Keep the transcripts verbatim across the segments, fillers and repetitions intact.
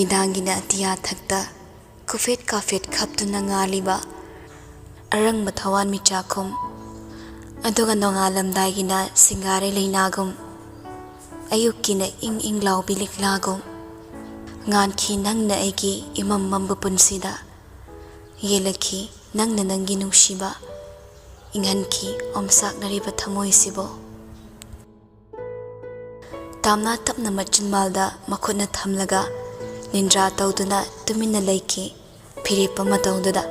ꯅꯨꯃꯤꯗꯥꯡꯒꯤꯅ ꯑꯇꯤꯌꯥ ꯊꯛꯇ ꯀꯨꯐꯦꯠ ꯀꯥꯐꯦꯠ ꯈꯞꯇꯨꯅ ꯉꯥꯜꯂꯤꯕ ꯑꯔꯪꯕ ꯊꯋꯥꯟꯃꯤꯆꯥꯛꯈꯨꯝ, ꯑꯗꯨꯒ ꯅꯣꯡꯉꯥꯜꯂꯝꯗꯥꯏꯒꯤꯅ ꯁꯤꯡꯒꯥꯔꯩ ꯂꯩꯅꯥꯒꯨꯝ, ꯑꯌꯨꯛꯀꯤꯅ ꯏꯪ ꯏꯪ ꯂꯥꯎꯕꯤ ꯂꯤꯛꯂꯥꯒꯨꯝ꯫ ꯉꯥꯟꯈꯤ ꯅꯪꯅ ꯑꯩꯒꯤ ꯏꯃꯝ ꯃꯝꯕ ꯄꯨꯟꯁꯤꯗ, ꯌꯦꯜꯂꯛꯈꯤ ꯅꯪꯅ ꯅꯪꯒꯤ ꯅꯨꯡꯁꯤꯕ, ꯏꯪꯍꯟꯈꯤ ꯑꯣꯝꯆꯥꯛꯅꯔꯤꯕ ꯊꯃꯣꯏꯁꯤꯕꯨ꯫ ꯇꯥꯝꯅꯥ ꯇꯞꯅ ꯃꯆꯤꯟꯕꯥꯜꯗ ꯃꯈꯨꯠꯅ ꯊꯝꯂꯒ ꯅꯤꯟꯗ꯭ꯔꯥ ꯇꯧꯗꯨꯅ ꯇꯨꯃꯤꯟꯅ ꯂꯩꯈꯤ ꯐꯤꯔꯦꯞꯄ ꯃꯇꯧꯗꯨꯗ꯫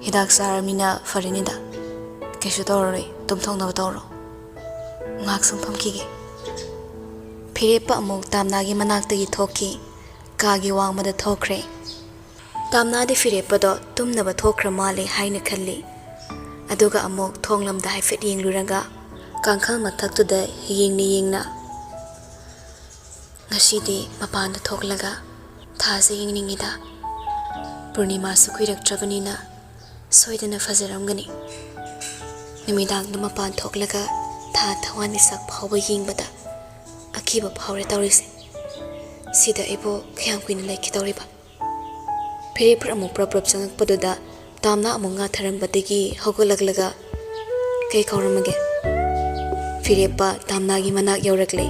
"ꯍꯤꯗꯥꯛ ꯆꯥꯔꯃꯤꯅ ꯐꯔꯦꯅꯦꯗ, ꯀꯩꯁꯨ ꯇꯧꯔꯔꯣꯏ, ꯇꯨꯝꯊꯣꯛꯅꯕ ꯇꯧꯔꯣ, ꯉꯥꯏꯍꯥꯛ ꯁꯨꯝ ꯐꯝꯈꯤꯒꯦ꯫" ꯐꯤꯔꯦꯞꯄ ꯑꯃꯨꯛ ꯇꯥꯝꯅꯥꯒꯤ ꯃꯅꯥꯛꯇꯒꯤ ꯊꯣꯛꯈꯤ, ꯀꯥꯒꯤ ꯋꯥꯡꯃꯗ ꯊꯣꯛꯈ꯭ꯔꯦ꯫ ꯇꯥꯝꯅꯥꯗꯤ ꯐꯤꯔꯦꯞꯄꯗꯣ ꯇꯨꯝꯅꯕ ꯊꯣꯛꯈ꯭ꯔ ꯃꯥꯜꯂꯦ ꯍꯥꯏꯅ ꯈꯜꯂꯤ꯫ ꯑꯗꯨꯒ ꯑꯃꯨꯛ ꯊꯣꯡꯂꯝꯗ ꯍꯥꯏꯐꯦꯠ ꯌꯦꯡꯂꯨꯔꯒ ꯀꯥꯡꯈꯜ ꯃꯊꯛꯇꯨꯗ ꯌꯦꯡꯅ ꯌꯦꯡꯅ, "ꯉꯁꯤꯗꯤ ꯃꯄꯥꯟꯗ ꯊꯣꯛꯂꯒ ꯊꯥꯁꯦ ꯌꯦꯡꯅꯤꯡꯉꯤꯗ꯫ ꯄꯨꯔꯅꯤꯃꯥꯁꯨ ꯀꯨꯏꯔꯛꯇ꯭ꯔꯕꯅꯤꯅ ꯁꯣꯏꯗꯅ ꯐꯖꯔꯝꯒꯅꯤ꯫ ꯅꯨꯃꯤꯗꯥꯡꯗ ꯃꯄꯥꯟ ꯊꯣꯛꯂꯒ ꯊꯥ ꯊꯋꯥꯟꯃꯤꯆꯥꯛ ꯐꯥꯎꯕ ꯌꯦꯡꯕꯗ ꯑꯀꯤꯕ ꯐꯥꯎꯔꯦ ꯇꯧꯔꯤꯁꯦ꯫ ꯁꯤꯗ ꯑꯩꯕꯨ ꯀꯌꯥꯝ ꯀꯨꯏꯅ ꯂꯩꯈꯤꯗꯧꯔꯤꯕ?" ꯐꯤꯔꯦꯞꯄ ꯑꯃꯨꯛ ꯄ꯭ꯔꯞ ꯄ꯭ꯔꯞ ꯆꯪꯉꯛꯄꯗꯨꯗ ꯇꯥꯝꯅꯥ ꯑꯃꯨꯛ ꯉꯥꯊꯔꯝꯕꯗꯒꯤ ꯍꯧꯒꯠꯂꯛꯂꯒ, "ꯀꯩ ꯀꯥꯎꯔꯝꯃꯒꯦ?" ꯐꯤꯔꯦꯞꯄ ꯇꯥꯝꯅꯥꯒꯤ ꯃꯅꯥꯛ ꯌꯧꯔꯛꯂꯦ꯫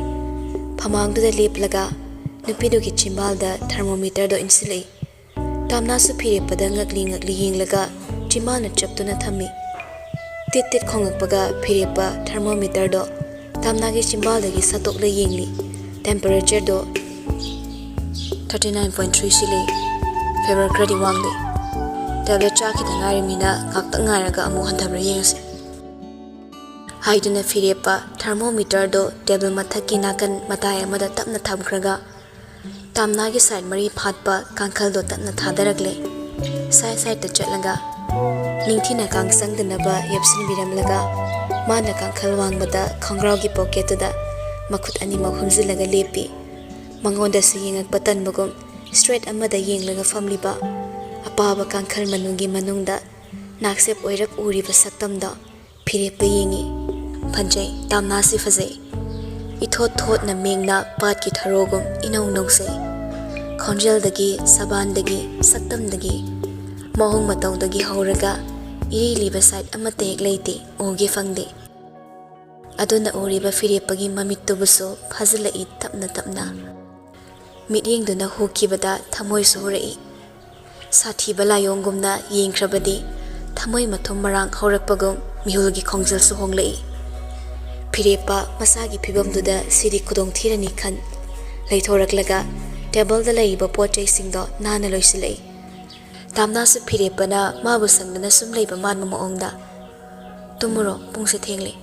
ꯐꯃꯥꯡꯗꯨꯗ ꯂꯦꯞꯂꯒ ꯅꯨꯄꯤꯗꯨꯒꯤ ꯆꯤꯝꯕꯥꯜꯗ ꯊꯔꯃꯣꯃꯤꯇꯔꯗꯣ ꯏꯟꯁꯤꯜꯂꯛꯏ꯫ ꯇꯥꯝꯅꯥꯁꯨ ꯐꯤꯔꯦꯞꯄꯗ ꯉꯛꯂꯤ ꯉꯛꯂꯤ ꯌꯦꯡꯂꯒ ꯆꯤꯝꯕꯥꯜꯅ ꯆꯞꯇꯨꯅ ꯊꯝꯃꯤ꯫ ꯇꯤꯠ ꯇꯤꯠ ꯈꯣꯡꯂꯛꯄꯒ ꯐꯤꯔꯦꯞꯄ ꯊꯔꯃꯣꯃꯤꯇꯔꯗꯣ ꯇꯥꯝꯅꯥꯒꯤ ꯆꯤꯝꯕꯥꯜꯗꯒꯤ ꯁꯠꯇꯣꯛꯂ ꯌꯦꯡꯂꯤ꯫ ꯇꯦꯝꯄꯔꯦꯆꯔꯗꯣ thirty nine point three ꯁꯤꯜꯂꯤ꯫ ꯐꯤꯚꯔ ꯈꯔꯗꯤ ꯋꯥꯡꯂꯤ꯫ "ꯇꯦꯕ꯭ꯂꯦꯠ ꯆꯥꯈꯤꯗ ꯉꯥꯏꯔꯤꯃꯤꯅ ꯉꯥꯛꯇꯪ ꯉꯥꯏꯔꯒ ꯑꯃꯨꯛ ꯍꯟꯊꯕ꯭ꯔꯥ ꯌꯦꯡꯉꯁꯤ," ꯍꯥꯏꯗꯨꯅ ꯐꯤꯔꯦꯞꯄ ꯊꯔꯃꯣꯃꯤꯇꯔꯗꯣ ꯇꯦꯕꯜ ꯃꯊꯛꯀꯤ ꯅꯥꯀꯟ ꯃꯇꯥꯏ ꯑꯃꯗ ꯇꯞꯅ ꯊꯝꯈ꯭ꯔꯒ ꯇꯥꯝꯅꯥꯒꯤ ꯁꯥꯏꯠ ꯃꯔꯤ ꯐꯥꯠꯄ ꯀꯥꯡꯈꯜꯗꯣ ꯇꯞꯅ ꯊꯥꯗꯔꯛꯂꯦ꯫ ꯁꯥꯏꯠ ꯁꯥꯏꯠꯇ ꯆꯠꯂꯒ ꯅꯤꯡꯊꯤꯅ ꯀꯥꯡ ꯆꯪꯗꯅꯕ ꯌꯦꯞꯁꯤꯟꯕꯤꯔꯝꯂꯒ ꯃꯥꯅ ꯀꯥꯡꯈꯜ ꯋꯥꯡꯃꯗ ꯈꯣꯡꯒ꯭ꯔꯥꯎꯒꯤ ꯄꯣꯀꯦꯠꯇꯨꯗ ꯃꯈꯨꯠ ꯑꯅꯤꯃꯛ ꯍꯨꯝꯖꯤꯜꯂꯒ ꯂꯦꯞꯄꯤ꯫ ꯃꯉꯣꯟꯗꯁꯨ ꯌꯦꯡꯉꯛꯄ ꯇꯟꯕꯒꯨꯝ ꯁ꯭ꯇ꯭ꯔꯦꯠ ꯑꯃꯗ ꯌꯦꯡꯂꯒ ꯐꯝꯂꯤꯕ ꯑꯄꯥꯕ ꯀꯥꯡꯈꯜ ꯃꯅꯨꯡꯒꯤ ꯃꯅꯨꯡꯗ ꯅꯥꯛꯁꯦꯞ ꯑꯣꯏꯔꯞ ꯎꯔꯤꯕ ꯁꯛꯇꯝꯗꯣ ꯐꯤꯔꯦꯞꯄ ꯌꯦꯡꯉꯤ꯫ ꯐꯖꯩ, ꯇꯥꯝꯅꯥꯁꯤ ꯐꯖꯩ꯫ ꯏꯊꯣꯠ ꯊꯣꯠꯅ ꯃꯦꯡꯅ ꯄꯥꯠꯀꯤ ꯊꯔꯣꯒꯨꯝ ꯏꯅꯧ ꯅꯧꯖꯩ꯫ ꯈꯣꯟꯖꯦꯜꯗꯒꯤ, ꯁꯕꯥꯟꯗꯒꯤ, ꯁꯛꯇꯝꯗꯒꯤ, ꯃꯑꯣꯡ ꯃꯇꯧꯗꯒꯤ ꯍꯧꯔꯒ ꯏꯔꯤ ꯂꯤꯕ ꯁꯥꯏꯠ ꯑꯃꯠꯇ ꯍꯦꯛ ꯂꯩꯇꯦ, ꯎꯒꯦ ꯐꯪꯗꯦ꯫ ꯑꯗꯨꯅ ꯎꯔꯤꯕ ꯐꯤꯔꯦꯞꯄꯒꯤ ꯃꯃꯤꯠꯇꯨꯕꯨꯁꯨ ꯐꯥꯖꯤꯜꯂꯛꯏ ꯇꯞꯅ ꯇꯞꯅ꯫ ꯃꯤꯠꯌꯦꯡꯗꯨꯅ ꯍꯨꯈꯤꯕꯗ ꯊꯃꯣꯏꯁꯨ ꯍꯨꯔꯛꯏ꯫ ꯁꯥꯊꯤꯕ ꯂꯥꯏꯑꯣꯡꯒꯨꯝꯅ ꯌꯦꯡꯈ꯭ꯔꯕꯗꯤ ꯊꯃꯣꯏ ꯃꯊꯨꯝ ꯃꯔꯥꯡ ꯍꯧꯔꯛꯄꯒꯨꯝ ꯃꯤꯍꯨꯜꯒꯤ ꯈꯣꯡꯖꯦꯜꯁꯨ ꯍꯣꯡꯂꯛꯏ꯫ ꯐꯤꯔꯦꯞꯄ ꯃꯁꯥꯒꯤ ꯐꯤꯕꯝꯗꯨꯗ ꯁꯤꯗꯤ ꯈꯨꯗꯣꯡ ꯊꯤꯔꯅꯤ ꯈꯟ ꯂꯩꯊꯣꯔꯛꯂꯒ ꯇꯦꯕꯜꯗ ꯂꯩꯔꯤꯕ ꯄꯣꯠ ꯆꯩꯁꯤꯡꯗꯣ ꯅꯥꯟꯅ ꯂꯣꯏꯁꯤꯜꯂꯛꯏ꯫ ꯇꯥꯝꯅꯥꯁꯨ ꯐꯤꯔꯦꯞꯄꯅ ꯃꯥꯕꯨ ꯁꯪꯗꯅ ꯁꯨꯝ ꯂꯩꯕ ꯃꯥꯟꯕ ꯃꯑꯣꯡꯗ, "ꯇꯨꯝꯃꯨꯔꯣ, ꯄꯨꯡꯁꯦ ꯊꯦꯡꯂꯦ꯫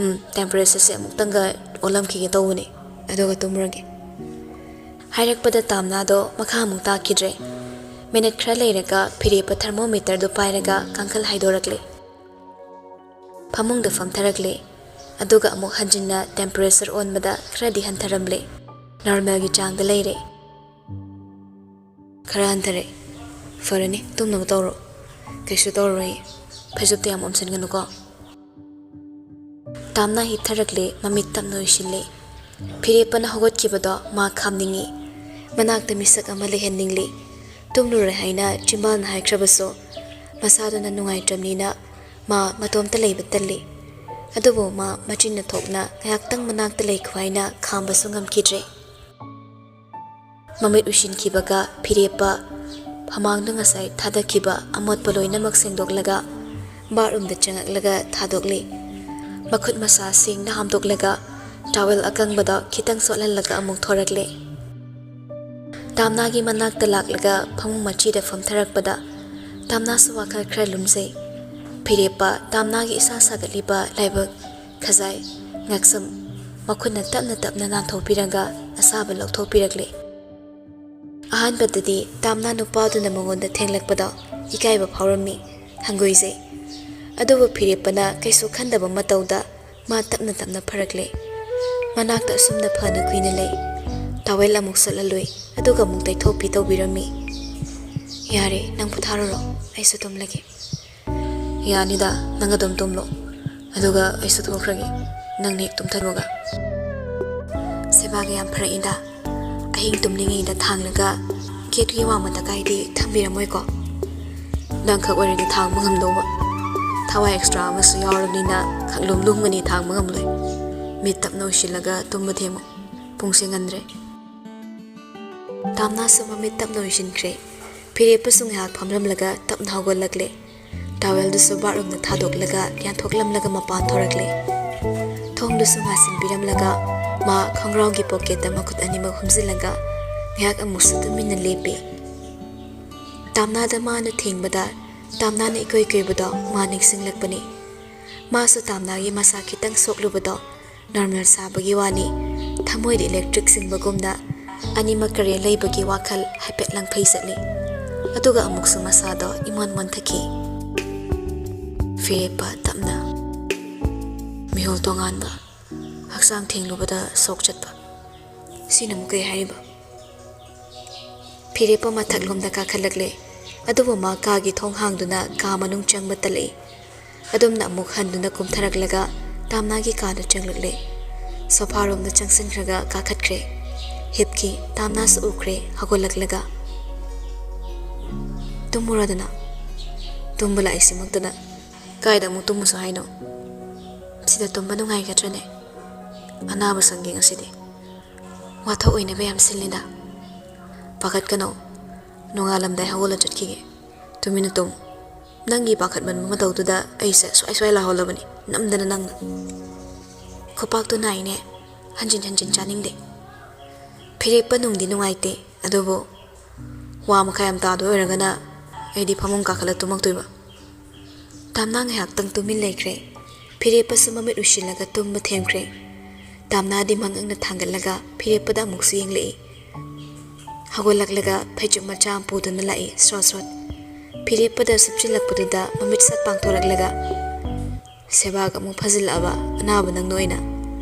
ꯎꯝ, temperatureꯁꯦ ꯑꯃꯨꯛꯇꯪꯒ ꯑꯣꯜꯂꯝꯈꯤꯒꯦ ꯇꯧꯕꯅꯦ, ꯑꯗꯨꯒ ꯇꯨꯝꯃꯨꯔꯒꯦ," ꯍꯥꯏꯔꯛꯄꯗ ꯇꯥꯝꯅꯥꯗꯣ ꯃꯈꯥ ꯑꯃꯨꯛ ꯇꯥꯈꯤꯗ꯭ꯔꯦ꯫ ꯃꯤꯅꯠ ꯈꯔ ꯂꯩꯔꯒ ꯐꯤꯔꯦꯞꯄ thermometerꯗꯨ ꯄꯥꯏꯔꯒ ꯀꯥꯡꯈꯜ ꯍꯥꯏꯗꯣꯔꯛꯂꯦ꯫ ꯐꯃꯨꯡꯗ ꯐꯝꯊꯔꯛꯂꯦ꯫ ꯑꯗꯨꯒ ꯑꯃꯨꯛ ꯍꯟꯖꯤꯟꯅ temperature ꯑꯣꯟꯕꯗ ꯈꯔꯗꯤ ꯍꯟꯊꯔꯝꯂꯦ꯫ Normalꯒꯤ ꯆꯥꯡꯗ ꯂꯩꯔꯦ꯫ "ꯈꯔ ꯍꯟꯊꯔꯦ꯫ ꯐꯔꯅꯤ, ꯇꯨꯝꯅꯕ ꯇꯧꯔꯣ꯫ ꯀꯩꯁꯨ ꯇꯧꯔꯔꯣꯏ꯫ ꯐꯩꯖꯨꯞꯇ ꯌꯥꯝ ꯑꯣꯝꯁꯤꯟꯒꯅꯨꯀꯣ꯫" ꯇꯥꯝꯅꯥ ꯍꯤꯞꯊꯔꯛꯂꯦ, ꯃꯃꯤꯠ ꯇꯞꯅ ꯎꯏꯁꯤꯜꯂꯦ꯫ ꯐꯤꯔꯦꯞꯄꯅ ꯍꯧꯒꯠꯈꯤꯕꯗꯣ ꯃꯥ ꯈꯥꯝꯅꯤꯡꯏ꯫ ꯃꯅꯥꯛꯇ ꯃꯤꯁꯛ ꯑꯃ ꯂꯩꯍꯟꯅꯤꯡꯂꯤ꯫ ꯇꯨꯝꯂꯨꯔꯦ ꯍꯥꯏꯅ ꯆꯤꯝꯕꯥꯜꯅ ꯍꯥꯏꯈ꯭ꯔꯕꯁꯨ ꯃꯁꯥꯗꯨꯅ ꯅꯨꯡꯉꯥꯏꯇ꯭ꯔꯕꯅꯤꯅ ꯃꯥ ꯃꯇꯣꯝꯇ ꯂꯩꯕ ꯇꯜꯂꯤ꯫ ꯑꯗꯨꯕꯨ ꯃꯥ ꯃꯆꯤꯟꯅ ꯊꯣꯛꯅ ꯉꯥꯏꯍꯥꯛꯇꯪ ꯃꯅꯥꯛꯇ ꯂꯩꯈꯣ ꯍꯥꯏꯅ ꯈꯥꯝꯕꯁꯨ ꯉꯝꯈꯤꯗ꯭ꯔꯦ꯫ ꯃꯃꯤꯠ ꯎꯏꯁꯤꯟꯈꯤꯕꯒ ꯐꯤꯔꯦꯞꯄ ꯐꯃꯥꯡꯗ ꯉꯁꯥꯏ ꯊꯥꯗꯈꯤꯕ ꯑꯃꯣꯠꯄ ꯂꯣꯏꯅꯃꯛ ꯁꯦꯡꯗꯣꯛꯂꯒ bathroomꯗ ꯆꯪꯉꯛꯂꯒ ꯊꯥꯗꯣꯛꯂꯤ꯫ ꯃꯈꯨꯠ ꯃꯁꯥ ꯁꯦꯡꯅ ꯍꯥꯝꯗꯣꯛꯂꯒ towel ꯑꯀꯪꯕꯗ ꯈꯤꯇꯪ ꯆꯣꯠꯍꯜꯂꯒ ꯑꯃꯨꯛ ꯊꯣꯔꯛꯂꯦ꯫ ꯇꯥꯝꯅꯥꯒꯤ ꯃꯅꯥꯛꯇ ꯂꯥꯛꯂꯒ ꯐꯃꯨꯡ ꯃꯆꯤꯗ ꯐꯝꯊꯔꯛꯄꯗ ꯇꯥꯝꯅꯥꯁꯨ ꯋꯥꯈꯜ ꯈꯔ ꯂꯨꯝꯖꯩ꯫ ꯐꯤꯔꯦꯞꯄ ꯇꯥꯝꯅꯥꯒꯤ ꯏꯁꯥ ꯁꯥꯒꯠꯂꯤꯕ ꯂꯥꯏꯕꯛ, ꯈꯖꯥꯏ, ꯉꯛꯁꯝ ꯃꯈꯨꯠꯅ ꯇꯞꯅ ꯇꯞꯅ ꯅꯥꯟꯊꯣꯛꯄꯤꯔꯒ ꯑꯁꯥꯕ ꯂꯧꯊꯣꯛꯄꯤꯔꯛꯂꯦ꯫ ꯑꯍꯥꯟꯕꯗꯗꯤ ꯇꯥꯝꯅꯥ ꯅꯨꯄꯥꯗꯨꯅ ꯃꯉꯣꯟꯗ ꯊꯦꯡꯂꯛꯄꯗ ꯏꯀꯥꯏꯕ ꯐꯥꯎꯔꯝꯃꯤ, ꯍꯪꯒꯣꯏꯖꯩ꯫ ꯑꯗꯨꯕꯨ ꯐꯤꯔꯦꯞꯄꯅ ꯀꯩꯁꯨ ꯈꯟꯗꯕ ꯃꯇꯧꯗ ꯃꯥ ꯇꯞꯅ ꯇꯞꯅ ꯐꯔꯛꯂꯦ꯫ ꯃꯅꯥꯛꯇ ꯑꯁꯨꯝꯅ ꯐꯅ ꯀꯨꯏꯅ ꯂꯩ꯫ Towel ꯑꯃꯨꯛ ꯆꯣꯠꯍꯜꯂꯨꯏ, ꯑꯗꯨꯒ ꯑꯃꯨꯛ ꯇꯩꯊꯣꯛꯄꯤ ꯇꯧꯕꯤꯔꯝꯃꯤ꯫ "ꯌꯥꯔꯦ, ꯅꯪ ꯄꯣꯊꯥꯔꯨꯔꯣ, ꯑꯩꯁꯨ ꯇꯨꯝꯂꯒꯦ꯫" "ꯌꯥꯅꯤꯗ, ꯅꯪ ꯑꯗꯨꯝ ꯇꯨꯝꯂꯣ, ꯑꯗꯨꯒ ꯑꯩꯁꯨ ꯊꯣꯛꯈ꯭ꯔꯒꯦ, ꯅꯪꯅ ꯍꯦꯛ ꯇꯨꯝꯊꯔꯨꯒ꯫" "ꯁꯦꯕꯥꯒ ꯌꯥꯝ ꯐꯔꯛꯏꯗ, ꯑꯍꯤꯡ ꯇꯨꯝꯂꯤꯉꯩꯗ ꯊꯥꯡꯂꯒ ꯒꯦꯠꯀꯤ ꯋꯥꯡꯃꯗ ꯀꯥꯏꯗꯤ ꯊꯝꯕꯤꯔꯝꯃꯣꯏꯀꯣ? ꯅꯪꯈꯛ ꯑꯣꯏꯔꯗꯤ ꯊꯥꯡꯕ ꯉꯝꯗꯧꯕ꯫ ꯊꯋꯥꯏ ꯑꯦꯛꯁꯇ꯭ꯔꯥ ꯑꯃꯁꯨ ꯌꯥꯎꯔꯕꯅꯤꯅ ꯈꯪꯂꯨꯝ ꯂꯨꯝꯒꯅꯤ, ꯊꯥꯡꯕ ꯉꯝꯂꯣꯏ꯫ ꯃꯤꯠ ꯇꯞꯅ ꯎꯏꯁꯤꯜꯂꯒ ꯇꯨꯝꯕ ꯊꯦꯝꯃꯨ꯫ ꯄꯨꯡꯁꯦ ꯉꯟꯗ꯭ꯔꯦ꯫ ꯇꯥꯝꯅꯥꯁꯨ ꯃꯃꯤꯠ ꯇꯞꯅ ꯎꯏꯁꯤꯟꯈ꯭ꯔꯦ꯫ ꯐꯤꯔꯦꯞꯄꯁꯨ ꯉꯥꯏꯍꯥꯛ ꯐꯝꯂꯝꯂꯒ ꯇꯞꯅ ꯍꯧꯒꯠꯂꯛꯂꯦ꯫ ꯇꯥꯋꯦꯜꯗꯨꯁꯨ ꯕꯥꯠꯔꯨꯝꯗ ꯊꯥꯗꯣꯛꯂꯒ ꯌꯥꯟꯊꯣꯛꯂꯝꯂꯒ ꯃꯄꯥꯟ ꯊꯣꯔꯛꯂꯦ꯫ ꯊꯣꯡꯗꯨꯁꯨ ꯉꯥꯁꯤꯟꯕꯤꯔꯝꯂꯒ ꯃꯥ ꯈꯣꯡꯒ꯭ꯔꯥꯎꯒꯤ ꯄꯣꯀꯦꯠꯇ ꯃꯈꯨꯠ ꯑꯅꯤꯃꯛ ꯍꯨꯝꯖꯤꯜꯂꯒ ꯉꯥꯏꯍꯥꯛ ꯑꯃꯨꯛꯁꯨ ꯇꯨꯃꯤꯟꯅ ꯂꯦꯞꯄꯤ꯫ ꯇꯥꯝꯅꯥꯗ ꯃꯥꯅ ꯊꯦꯡꯕꯗ ꯇꯥꯝꯅꯥꯅ ꯏꯀꯣꯏ ꯀꯣꯏꯕꯗꯣ ꯃꯥ ꯅꯤꯡꯁꯤꯡꯂꯛꯄꯅꯤ꯫ ꯃꯥꯁꯨ ꯇꯥꯝꯅꯥꯒꯤ ꯃꯁꯥ ꯈꯤꯇꯪ ꯁꯣꯛꯂꯨꯕꯗꯣ ꯅꯣꯔꯃꯦꯜ ꯁꯥꯕꯒꯤ ꯋꯥꯅꯤ꯫ ꯊꯃꯣꯏꯗ ꯏꯂꯦꯛꯇ꯭ꯔꯤꯛ ꯆꯤꯡꯕꯒꯨꯝꯅ ꯑꯅꯤꯃꯛ ꯀꯔꯦ ꯂꯩꯕꯒꯤ ꯋꯥꯈꯜ ꯍꯥꯏꯐꯦꯠ ꯂꯪꯐꯩ ꯆꯠꯂꯤ꯫ ꯑꯗꯨꯒ ꯑꯃꯨꯛꯁꯨ ꯃꯁꯥꯗꯣ ꯏꯃꯣꯟ ꯃꯣꯟꯊꯈꯤ꯫ ꯐꯤꯔꯦꯞꯄ ꯇꯞꯅ꯫ ꯃꯤꯍꯨꯜ ꯇꯣꯉꯥꯟꯕ, ꯍꯛꯆꯥꯡ ꯊꯦꯡꯂꯨꯕꯗ ꯁꯣꯛ ꯆꯠꯄ꯫ ꯁꯤꯅ ꯑꯃꯨꯛ ꯀꯩ ꯍꯥꯏꯔꯤꯕ? ꯐꯤꯔꯦꯞꯄ ꯃꯊꯛꯂꯣꯝꯗ ꯀꯥꯈꯠꯂꯛꯂꯦ꯫ ꯑꯗꯨꯕꯨ ꯃꯥ ꯀꯥꯒꯤ ꯊꯣꯡ ꯍꯥꯡꯗꯨꯅ ꯀꯥ ꯃꯅꯨꯡ ꯆꯪꯕ ꯇꯜꯂꯛꯏ꯫ ꯑꯗꯨꯝꯅ ꯑꯃꯨꯛ ꯍꯟꯗꯨꯅ ꯀꯨꯝꯊꯔꯛꯂꯒ ꯇꯥꯝꯅꯥꯒꯤ ꯀꯥꯗ ꯆꯪꯂꯛꯂꯦ꯫ ꯁꯣꯐꯥꯔꯣꯝꯗ ꯆꯪꯁꯤꯟꯈ꯭ꯔꯒ ꯀꯥꯈꯠꯈ꯭ꯔꯦ꯫ ꯍꯤꯞꯈꯤ꯫ ꯇꯥꯝꯅꯥꯁꯨ ꯎꯈ꯭ꯔꯦ ꯍꯧꯒꯠꯂꯛꯂꯒ꯫ "ꯇꯨꯝꯃꯨꯔꯗꯅ?" "ꯇꯨꯝꯕ ꯂꯥꯛꯏꯁꯤꯃꯛꯇꯗ ꯀꯥꯏꯗ ꯑꯃꯨꯛ ꯇꯨꯝꯃꯨꯁꯨ ꯍꯥꯏꯅꯣ? ꯁꯤꯗ ꯇꯨꯝꯕ ꯅꯨꯡꯉꯥꯏꯒꯗ꯭ꯔꯅꯦ? ꯑꯅꯥꯕ ꯁꯪꯒꯦ ꯉꯁꯤꯗꯤ꯫ ꯋꯥꯊꯣꯛ ꯑꯣꯏꯅꯕ ꯌꯥꯝ ꯁꯤꯜꯂꯤꯗ꯫ ꯄꯥꯈꯠꯀꯅꯣ, ꯅꯣꯡꯉꯥꯜꯂꯝꯗꯥꯏ ꯍꯧꯒꯠꯂ ꯆꯠꯈꯤꯒꯦ꯫ ꯇꯨꯃꯤꯟꯅ ꯇꯨꯝ꯫ ꯅꯪꯒꯤ ꯄꯥꯈꯠꯃꯟꯕ ꯃꯇꯧꯗꯨꯗ ꯑꯩꯁꯦ ꯁ꯭ꯋꯥꯏ ꯁ꯭ꯋꯥꯏ ꯂꯥꯎꯍꯜꯂꯕꯅꯤ, ꯅꯝꯗꯅ ꯅꯪꯅ꯫ ꯈꯨꯄꯥꯛꯇꯨ ꯅꯥꯏꯅꯦ, ꯍꯟꯖꯤꯟ ꯍꯟꯖꯤꯟ ꯆꯥꯅꯤꯡꯗꯦ꯫ ꯐꯤꯔꯦꯞꯄ ꯅꯨꯡꯗꯤ ꯅꯨꯡꯉꯥꯏꯇꯦ, ꯑꯗꯨꯕꯨ ꯋꯥ ꯃꯈꯥ ꯌꯥꯝ ꯇꯥꯗꯣꯏ ꯑꯣꯏꯔꯒꯅ ꯑꯩꯗꯤ ꯐꯃꯨꯡ ꯀꯥꯈꯠꯂ ꯇꯨꯝꯃꯛꯇꯣꯏꯕ꯫ ꯇꯥꯝꯅꯥ ꯉꯥꯏꯍꯥꯛꯇꯪ ꯇꯨꯃꯤꯟ ꯂꯩꯈ꯭ꯔꯦ꯫ ꯐꯤꯔꯦꯞꯄꯁꯨ ꯃꯃꯤꯠ ꯎꯏꯁꯤꯜꯂꯒ ꯇꯨꯝꯕ ꯊꯦꯝꯈ꯭ꯔꯦ꯫ ꯇꯥꯝꯅꯥꯗꯤ ꯃꯉꯛꯅ ꯊꯥꯡꯒꯠꯂꯒ ꯐꯤꯔꯦꯞꯄꯗ ꯑꯃꯨꯛꯁꯨ ꯌꯦꯡꯂꯛꯏ꯫ ꯍꯧꯒꯠꯂꯛꯂꯒ ꯐꯩꯖꯨꯞ ꯃꯆꯥ ꯑꯃ ꯄꯨꯗꯨꯅ ꯂꯥꯛꯏ, ꯁ꯭ꯔꯣꯠ ꯁ꯭ꯔꯣꯠ꯫ ꯐꯤꯔꯦꯞꯄꯗ ꯁꯨꯞꯆꯤꯜꯂꯛꯄꯗꯨꯗ ꯃꯃꯤꯠ ꯁꯠ ꯄꯥꯡꯊꯣꯔꯛꯂꯒ, "ꯁꯦꯕꯥꯒ ꯑꯃꯨꯛ ꯐꯖꯤꯜꯂꯛꯑꯕ, ꯑꯅꯥꯕ ꯅꯪꯅ ꯑꯣꯏꯅ꯫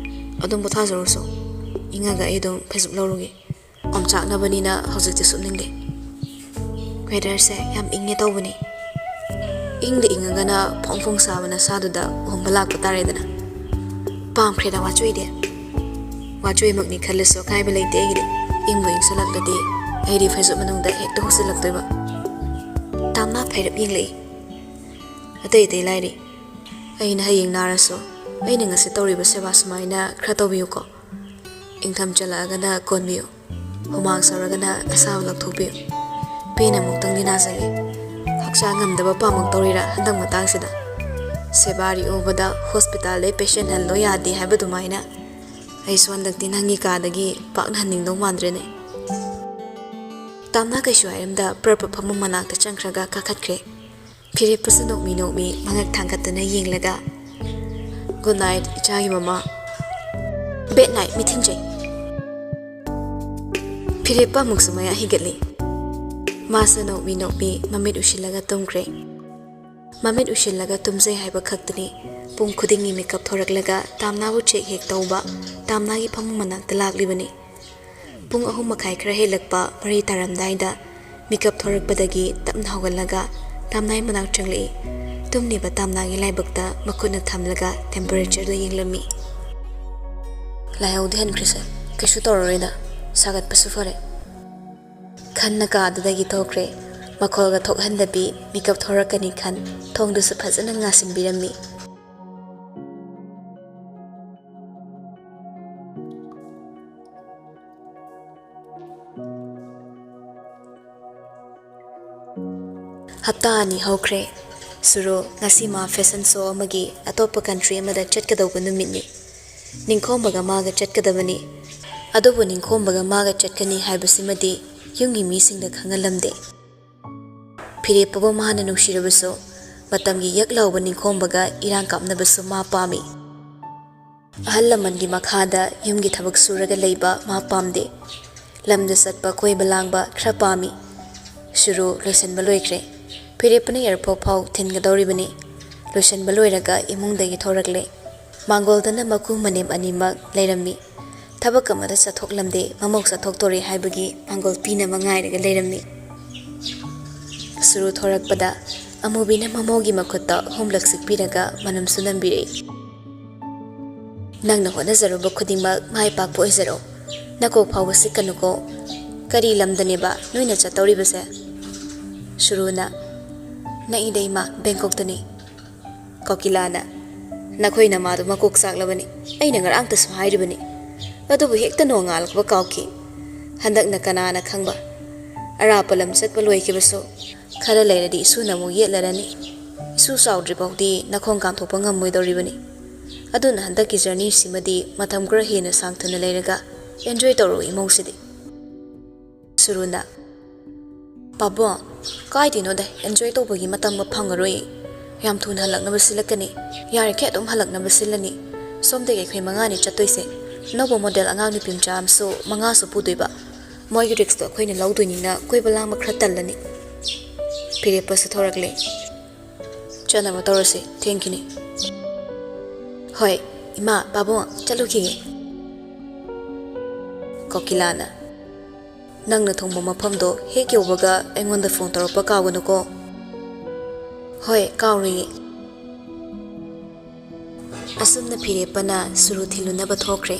ꯑꯗꯨꯝ ꯄꯣꯊꯥꯖꯔꯨꯁꯣ, ꯏꯪꯉꯒ ꯑꯩ ꯑꯗꯨꯝ ꯐꯩꯖꯨꯞ ꯂꯧꯔꯨꯒꯦ꯫ ꯑꯣꯝꯆꯥꯛꯅꯕꯅꯤꯅ ꯍꯧꯖꯤꯛꯇꯤ ꯁꯨꯞꯅꯤꯡꯗꯦ꯫ ꯋꯦꯗꯔꯁꯦ ꯌꯥꯝ ꯏꯪꯉꯦ ꯇꯧꯕꯅꯤ꯫ ꯏꯪꯗ ꯏꯪꯉꯒꯅ ꯐꯣꯡ ꯐꯣꯡ ꯁꯥꯕ ꯅꯁꯥꯗꯨꯗ ꯑꯣꯝꯕ ꯂꯥꯛꯄ ꯇꯥꯔꯦꯗꯅ꯫ ꯄꯥꯝꯈ꯭ꯔꯦꯗ ꯋꯥꯆꯣꯏꯗꯤ꯫ ꯋꯥꯆꯣꯏꯃꯛꯅꯤ ꯈꯜꯂꯁꯨ ꯑꯀꯥꯏꯕ ꯂꯩꯇꯦ ꯑꯩꯒꯤꯗꯤ꯫ ꯏꯪꯕꯨ ꯏꯪꯁꯜꯂꯛꯂꯗꯤ ꯑꯩꯗꯤ ꯐꯩꯖꯨꯞ ꯃꯅꯨꯡꯗ ꯍꯦꯛꯇ ꯍꯨꯛꯆꯤꯜꯂꯛꯇꯣꯏꯕ꯫ ꯇꯥꯝꯅꯥ ꯐꯩꯔꯞ ꯌꯦꯡꯂꯛꯏ꯫ ꯑꯇꯩ ꯑꯇꯩ ꯂꯥꯏꯔꯤ, ꯑꯩꯅ ꯍꯌꯦꯡ ꯅꯥꯔꯁꯨ ꯑꯩꯅ ꯉꯁꯤ ꯇꯧꯔꯤꯕ ꯁꯦꯕꯥ ꯁꯨꯃꯥꯏꯅ ꯈꯔ ꯇꯧꯕꯤꯌꯨꯀꯣ꯫ ꯏꯪꯊꯝ ꯆꯜꯂꯛꯑꯒꯅ ꯀꯣꯟꯕꯤꯌꯨ, ꯍꯨꯃꯥꯡ ꯁꯧꯔꯒꯅ ꯑꯁꯥꯕ ꯂꯧꯊꯣꯛꯄꯤꯌꯨ꯫ ꯄꯦꯟꯅ ꯑꯃꯨꯛꯇꯪꯗꯤ ꯅꯥꯖꯒꯦ꯫ ꯍꯛꯆꯥꯡ ꯉꯝꯗꯕ ꯄꯥꯃꯛ ꯇꯧꯔꯤꯔꯥ ꯍꯟꯗꯛ ꯃꯇꯥꯡꯁꯤꯗ? ꯁꯦꯕꯥꯔꯤ ꯑꯣꯕꯗ ꯍꯣꯁꯄꯤꯇꯥꯜꯗꯩ ꯄꯦꯁꯦꯟ ꯍꯜꯂꯣ ꯌꯥꯗꯦ ꯍꯥꯏꯕ ꯑꯗꯨꯃꯥꯏꯅ ꯑꯩꯁꯨ ꯍꯟꯗꯛꯇꯤ ꯅꯪꯒꯤ ꯀꯥꯗꯒꯤ ꯄꯥꯛꯅ ꯍꯟꯅꯤꯡꯗꯧ ꯃꯥꯟꯗ꯭ꯔꯦꯅꯦ꯫ ꯇꯥꯝꯅꯥ ꯀꯩꯁꯨ ꯍꯥꯏꯔꯝꯗ ꯄ꯭ꯔꯞ ꯄ꯭ꯔꯞ ꯐꯃꯨꯡ ꯃꯅꯥꯛꯇ ꯆꯪꯈ꯭ꯔꯒ ꯀꯥꯈꯠꯈ꯭ꯔꯦ꯫ ꯐꯤꯔꯦꯞꯄꯁꯨ ꯅꯣꯛꯃꯤ ꯅꯣꯛꯃꯤ ꯃꯉꯛ ꯊꯥꯡꯒꯠꯇꯨꯅ ꯌꯦꯡꯂꯒ, "Good night, ꯏꯆꯥꯒꯤ ꯃꯃꯥ꯫ Bad night, ꯃꯤꯊꯤꯡꯖꯩ꯫" ꯐꯤꯔꯦꯞꯄ ꯑꯃꯨꯛꯁꯨ ꯃꯌꯥ ꯍꯤꯒꯠꯂꯤ꯫ ꯃꯥꯁꯨ ꯅꯣꯛꯃꯤ ꯅꯣꯛꯃꯤ ꯃꯃꯤꯠ ꯎꯏꯁꯤꯜꯂꯒ ꯇꯨꯝꯈ꯭ꯔꯦ꯫ ꯃꯃꯤꯠ ꯎꯏꯁꯤꯜꯂꯒ ꯇꯨꯝꯖꯩ ꯍꯥꯏꯕ ꯈꯛꯇꯅꯤ꯫ ꯄꯨꯡ ꯈꯨꯗꯤꯡꯒꯤ ꯃꯤꯀꯞ ꯊꯣꯔꯛꯂꯒ ꯇꯥꯝꯅꯥꯕꯨ ꯆꯦꯛ ꯍꯦꯛ ꯇꯧꯕ, ꯇꯥꯝꯅꯥꯒꯤ ꯐꯃꯨꯡ ꯃꯅꯥꯛꯇ ꯂꯥꯛꯂꯤꯕꯅꯤ꯫ ꯄꯨꯡ ꯑꯍꯨꯝ ꯃꯈꯥꯏ ꯈꯔ ꯍꯦꯜꯂꯛꯄ ꯃꯔꯤ ꯇꯥꯔꯝꯗꯥꯏꯗ ꯃꯤꯀꯞ ꯊꯣꯔꯛꯄꯗꯒꯤ ꯇꯞꯅ ꯍꯧꯒꯠꯂꯒ ꯇꯥꯝꯅꯥꯏ ꯃꯅꯥꯛ ꯆꯪꯂꯛꯏ꯫ ꯇꯨꯝꯂꯤꯕ ꯇꯥꯝꯅꯥꯒꯤ ꯂꯥꯏꯕꯛꯇ ꯃꯈꯨꯠꯅ ꯊꯝꯂꯒ temperatureꯗꯨ ꯌꯦꯡꯂꯝꯃꯤ꯫ "ꯂꯥꯏꯍꯧꯗꯤ ꯍꯟꯈ꯭ꯔꯦ ꯁꯔ, ꯀꯩꯁꯨ ꯇꯧꯔꯔꯣꯏꯗ, ꯁꯥꯒꯠꯄꯁꯨ ꯐꯔꯦ꯫" ꯈꯟꯅ ꯀꯥꯗꯨꯗꯒꯤ ꯊꯣꯛꯈ꯭ꯔꯦ꯫ ꯃꯈꯣꯜꯒ ꯊꯣꯛꯍꯟꯗꯕꯤ ꯃꯤꯀꯞ ꯊꯣꯔꯛꯀꯅꯤ ꯈꯟ ꯊꯣꯡꯗꯨꯁꯨ ꯐꯖꯅ ꯉꯥꯁꯤꯟꯕꯤꯔꯝꯃꯤ꯫ ꯍꯞꯇꯥ ꯑꯅꯤ ꯍꯧꯈ꯭ꯔꯦ꯫ ꯁꯨꯔꯨ ꯉꯁꯤ ꯃꯥ fashion show ꯑꯃꯒꯤ ꯑꯇꯣꯞꯄ country ꯑꯃꯗ ꯆꯠꯀꯗꯧꯕ ꯅꯨꯃꯤꯠꯅꯤ꯫ ꯅꯤꯡꯈꯣꯝꯕꯒ ꯃꯥꯒ ꯆꯠꯀꯗꯕꯅꯤ꯫ ꯑꯗꯨꯕꯨ ꯅꯤꯡꯈꯣꯝꯕꯒ ꯃꯥꯒ ꯆꯠꯀꯅꯤ ꯍꯥꯏꯕꯁꯤꯃꯗꯤ ꯌꯨꯝꯒꯤ ꯃꯤꯁꯤꯡꯗ ꯈꯪꯍꯜꯂꯝꯗꯦ꯫ ꯐꯤꯔꯦꯞꯄꯕꯨ ꯃꯥꯅ ꯅꯨꯡꯁꯤꯔꯕꯁꯨ, ꯃꯇꯝꯒꯤ ꯌꯛ ꯂꯥꯎꯕ ꯅꯤꯡꯈꯣꯝꯕꯒ ꯏꯔꯥꯡ ꯀꯥꯞꯅꯕꯁꯨ ꯃꯥ ꯄꯥꯝꯃꯤ꯫ ꯑꯍꯜ ꯂꯃꯟꯒꯤ ꯃꯈꯥꯗ ꯌꯨꯝꯒꯤ ꯊꯕꯛ ꯁꯨꯔꯒ ꯂꯩꯕ ꯃꯥ ꯄꯥꯝꯗꯦ꯫ ꯂꯝꯗ ꯆꯠꯄ, ꯀꯣꯏꯕ ꯂꯥꯡꯕ ꯈꯔ ꯄꯥꯝꯃꯤ꯫ ꯁꯨꯔꯨ ꯂꯣꯏꯁꯤꯟꯕ ꯂꯣꯏꯈ꯭ꯔꯦ꯫ ꯐꯤꯔꯦꯞꯄꯅ airport ꯐꯥꯎ ꯊꯤꯟꯒꯗꯧꯔꯤꯕꯅꯤ꯫ ꯂꯣꯏꯁꯤꯟꯕ ꯂꯣꯏꯔꯒ ꯏꯃꯨꯡꯗꯒꯤ ꯊꯣꯔꯛꯂꯦ꯫ ꯃꯥꯡꯒꯣꯜꯗꯅ ꯃꯀꯨ ꯃꯅꯦꯝ ꯑꯅꯤꯃꯛ ꯂꯩꯔꯝꯃꯤ꯫ ꯊꯕꯛ ꯑꯃꯗ ꯆꯠꯊꯣꯛꯂꯝꯗꯦ, ꯃꯃꯧ ꯆꯠꯊꯣꯛꯇꯣꯔꯦ ꯍꯥꯏꯕꯒꯤ ꯃꯥꯡꯒꯣꯜ ꯄꯤꯅꯕ ꯉꯥꯏꯔꯒ ꯂꯩꯔꯝꯃꯤ꯫ ꯁꯨꯔꯨ ꯊꯣꯔꯛꯄꯗ ꯑꯃꯨꯕꯤꯅ ꯃꯃꯧꯒꯤ ꯃꯈꯨꯠꯇ ꯑꯍꯨꯝꯂꯛ ꯆꯤꯛꯄꯤꯔꯒ ꯃꯅꯝꯁꯨ ꯅꯝꯕꯤꯔꯛꯏ꯫ "ꯅꯪꯅ ꯍꯣꯠꯅꯖꯔꯨꯕ ꯈꯨꯗꯤꯡꯃꯛ ꯃꯥꯏ ꯄꯥꯛꯄ ꯑꯣꯏꯖꯔꯣ꯫ ꯅꯀꯣꯛ ꯐꯥꯎꯕ ꯁꯤꯛꯀꯅꯨꯀꯣ꯫ ꯀꯔꯤ ꯂꯝꯗꯅꯦꯕ ꯅꯣꯏꯅ ꯆꯠꯇꯧꯔꯤꯕꯁꯦ? ꯁꯨꯔꯨꯅ, "ꯅꯛꯏꯗ ꯏꯃꯥ, ꯕꯦꯡꯀꯣꯛꯇꯅꯤ꯫" ꯀꯣꯀꯤꯂꯥꯅ, "ꯅꯈꯣꯏ ꯅꯃꯥꯗꯣ ꯃꯀꯣꯛ ꯆꯥꯛꯂꯕꯅꯤ꯫ ꯑꯩꯅ ꯉꯔꯥꯡꯇꯁꯨ ꯍꯥꯏꯔꯤꯕꯅꯤ꯫ ꯑꯗꯨꯕꯨ ꯍꯦꯛꯇ ꯅꯣꯡꯉꯥꯜꯂꯛꯄ ꯀꯥꯎꯈꯤ꯫ ꯍꯟꯗꯛꯅ ꯀꯅꯥꯅ ꯈꯪꯕ? ꯑꯔꯥꯞꯄ ꯂꯝ ꯆꯠꯄ ꯂꯣꯏꯈꯤꯕꯁꯨ ꯈꯔ ꯂꯩꯔꯗꯤ ꯏꯁꯨꯅ ꯑꯃꯨꯛ ꯌꯦꯠꯂꯔꯅꯤ꯫ ꯏꯁꯨ ꯆꯥꯎꯗ꯭ꯔꯤꯐꯥꯎꯗꯤ ꯅꯈꯣꯡ ꯀꯥꯟꯊꯣꯛꯄ ꯉꯝꯃꯣꯏꯗꯧꯔꯤꯕꯅꯤ꯫ ꯑꯗꯨꯅ ꯍꯟꯗꯛꯀꯤ ꯖꯔꯅꯤꯁꯤꯃꯗꯤ ꯃꯇꯝ ꯈꯔ ꯍꯦꯟꯅ ꯁꯥꯡꯊꯅ ꯂꯩꯔꯒ ꯑꯦꯟꯖꯣꯏ ꯇꯧꯔꯨ ꯏꯃꯧꯁꯤꯗꯤ꯫" ꯁꯨꯔꯨꯅ, "ꯄꯥꯕꯨꯡ, ꯀꯥꯏꯗꯩꯅꯣꯗ ꯑꯦꯟꯖꯣꯏ ꯇꯧꯕꯒꯤ ꯃꯇꯝꯒ ꯐꯪꯉꯔꯣꯏ꯫ ꯌꯥꯝ ꯊꯨꯅ ꯍꯜꯂꯛꯅꯕ ꯁꯤꯜꯂꯛꯀꯅꯤ꯫ ꯌꯥꯔꯤꯈꯩ ꯑꯗꯨꯝ ꯍꯜꯂꯛꯅꯕ ꯁꯤꯜꯂꯅꯤ꯫ ꯁꯣꯝꯗꯒꯤ ꯑꯩꯈꯣꯏ ꯃꯉꯥꯅꯤ ꯆꯠꯇꯣꯏꯁꯦ꯫ ꯑꯅꯧꯕ ꯃꯣꯗꯦꯜ ꯑꯉꯥꯡ ꯅꯨꯄꯤ ꯃꯆꯥ ꯑꯃꯁꯨ ꯃꯉꯥꯁꯨ ꯄꯨꯗꯣꯏꯕ꯫ ꯃꯣꯏꯒꯤ ꯔꯤꯛꯁꯇꯣ ꯑꯩꯈꯣꯏꯅ ꯂꯧꯗꯣꯏꯅꯤꯅ ꯀꯣꯏꯕ ꯂꯥꯡꯕ ꯈꯔ ꯇꯜꯂꯅꯤ꯫ ꯐꯤꯔꯦꯞꯄꯁꯨ ꯊꯣꯔꯛꯂꯦ꯫ ꯆꯠꯅꯕ ꯇꯧꯔꯁꯤ, ꯊꯦꯡꯈꯤꯅꯤ꯫" "ꯍꯣꯏ, ꯏꯃꯥ, ꯄꯥꯕꯨꯡ, ꯆꯠꯂꯨꯈꯤꯒꯦ꯫" ꯀꯣꯀꯤꯂꯥꯅ, "ꯅꯪꯅ ꯊꯣꯡꯕ ꯃꯐꯝꯗꯣ ꯍꯦꯛ ꯌꯧꯕꯒ ꯑꯩꯉꯣꯟꯗ ꯐꯣꯟ ꯇꯧꯔꯛꯄ ꯀꯥꯎꯒꯅꯨꯀꯣ꯫" "ꯍꯣꯏ, ꯀꯥꯎꯔꯣꯏꯌꯦ꯫" ꯑꯁꯨꯝꯅ ꯐꯤꯔꯦꯞꯄꯅ ꯁꯨꯔꯨ ꯊꯤꯜꯂꯨꯅꯕ ꯊꯣꯛꯈ꯭ꯔꯦ꯫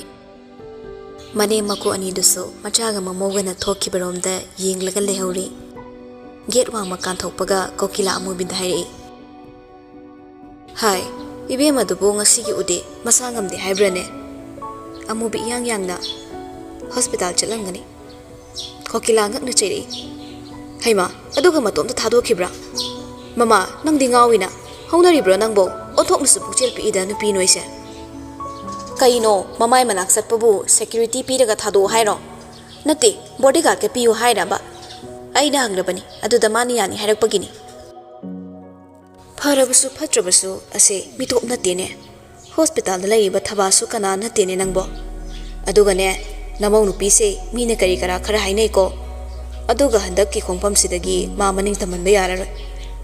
ꯃꯅꯦꯝ ꯃꯀꯨ ꯑꯅꯤꯗꯨꯁꯨ ꯃꯆꯥꯒ ꯃꯃꯧꯒꯅ ꯊꯣꯛꯈꯤꯕꯔꯣꯝꯗ ꯌꯦꯡꯂꯒ ꯂꯩꯍꯧꯔꯤ꯫ ꯒꯦꯠ ꯋꯥꯡꯃ ꯀꯥꯟꯊꯣꯛꯄꯒ ꯀꯣꯀꯤꯂꯥ ꯑꯃꯨꯕꯤꯗ ꯍꯥꯏꯔꯛꯏ, "ꯍꯥꯏ, ꯏꯕꯦꯝꯃꯗꯨꯕꯨ ꯉꯁꯤꯒꯤ ꯎꯗꯦ, ꯃꯁꯥ ꯉꯝꯗꯦ ꯍꯥꯏꯕ꯭ꯔꯅꯦ?" ꯑꯃꯨꯕꯤ ꯏꯌꯥꯡ ꯌꯥꯡꯅ, "ꯍꯣꯁꯄꯤꯇꯥꯜ ꯆꯠꯂꯝꯒꯅꯤ꯫" ꯀꯣꯀꯤꯂꯥ ꯉꯛꯅ ꯆꯩꯔꯛꯏ, "ꯍꯩꯃꯥ, ꯑꯗꯨꯒ ꯃꯇꯣꯝꯇ ꯊꯥꯗꯣꯛꯈꯤꯕ꯭ꯔꯥ? ꯃꯃꯥ, ꯅꯪꯗꯤ ꯉꯥꯎꯏꯅ, ꯍꯧꯅꯔꯤꯕ꯭ꯔꯣ ꯅꯪꯕꯣ? ꯑꯣꯟꯊꯣꯛꯅꯁꯨ ꯄꯨꯛꯆꯦꯜ ꯄꯤꯛꯏꯗ ꯅꯨꯄꯤ ꯅꯣꯏꯁꯦ꯫" "ꯀꯩꯅꯣ, ꯃꯃꯥꯏ ꯃꯅꯥꯛ ꯆꯠꯄꯕꯨ ꯁꯦꯀ꯭ꯌꯨꯔꯤꯇꯤ ꯄꯤꯔꯒ ꯊꯥꯗꯣꯛꯑꯣ ꯍꯥꯏꯔꯣ? ꯅꯠꯇꯦ, ꯕꯣꯗꯤꯒꯥꯔꯗꯀ ꯄꯤꯌꯨ ꯍꯥꯏꯔꯕ? ꯑꯩꯅ ꯍꯪꯂꯕꯅꯤ, ꯑꯗꯨꯗ ꯃꯥꯅ ꯌꯥꯅꯤ ꯍꯥꯏꯔꯛꯄꯒꯤꯅꯤ꯫" "ꯐꯔꯕꯁꯨ ꯐꯠꯇ꯭ꯔꯕꯁꯨ ꯑꯁꯦ ꯃꯤꯇꯣꯞ ꯅꯠꯇꯦꯅꯦ꯫ ꯍꯣꯁꯄꯤꯇꯥꯜꯗ ꯂꯩꯔꯤꯕ ꯊꯕꯥꯁꯨ ꯀꯅꯥ ꯅꯠꯇꯦꯅꯦ ꯅꯪꯕꯣ꯫ ꯑꯗꯨꯒꯅꯦ, ꯅꯃꯧ ꯅꯨꯄꯤꯁꯦ ꯃꯤꯅ ꯀꯔꯤ ꯀꯔꯥ ꯈꯔ ꯍꯥꯏꯅꯩꯀꯣ꯫ ꯑꯗꯨꯒ ꯍꯟꯗꯛꯀꯤ ꯈꯣꯡꯐꯝꯁꯤꯗꯒꯤ ꯃꯥ ꯃꯅꯤꯡ ꯇꯝꯍꯟꯕ ꯌꯥꯔꯔꯣꯏ꯫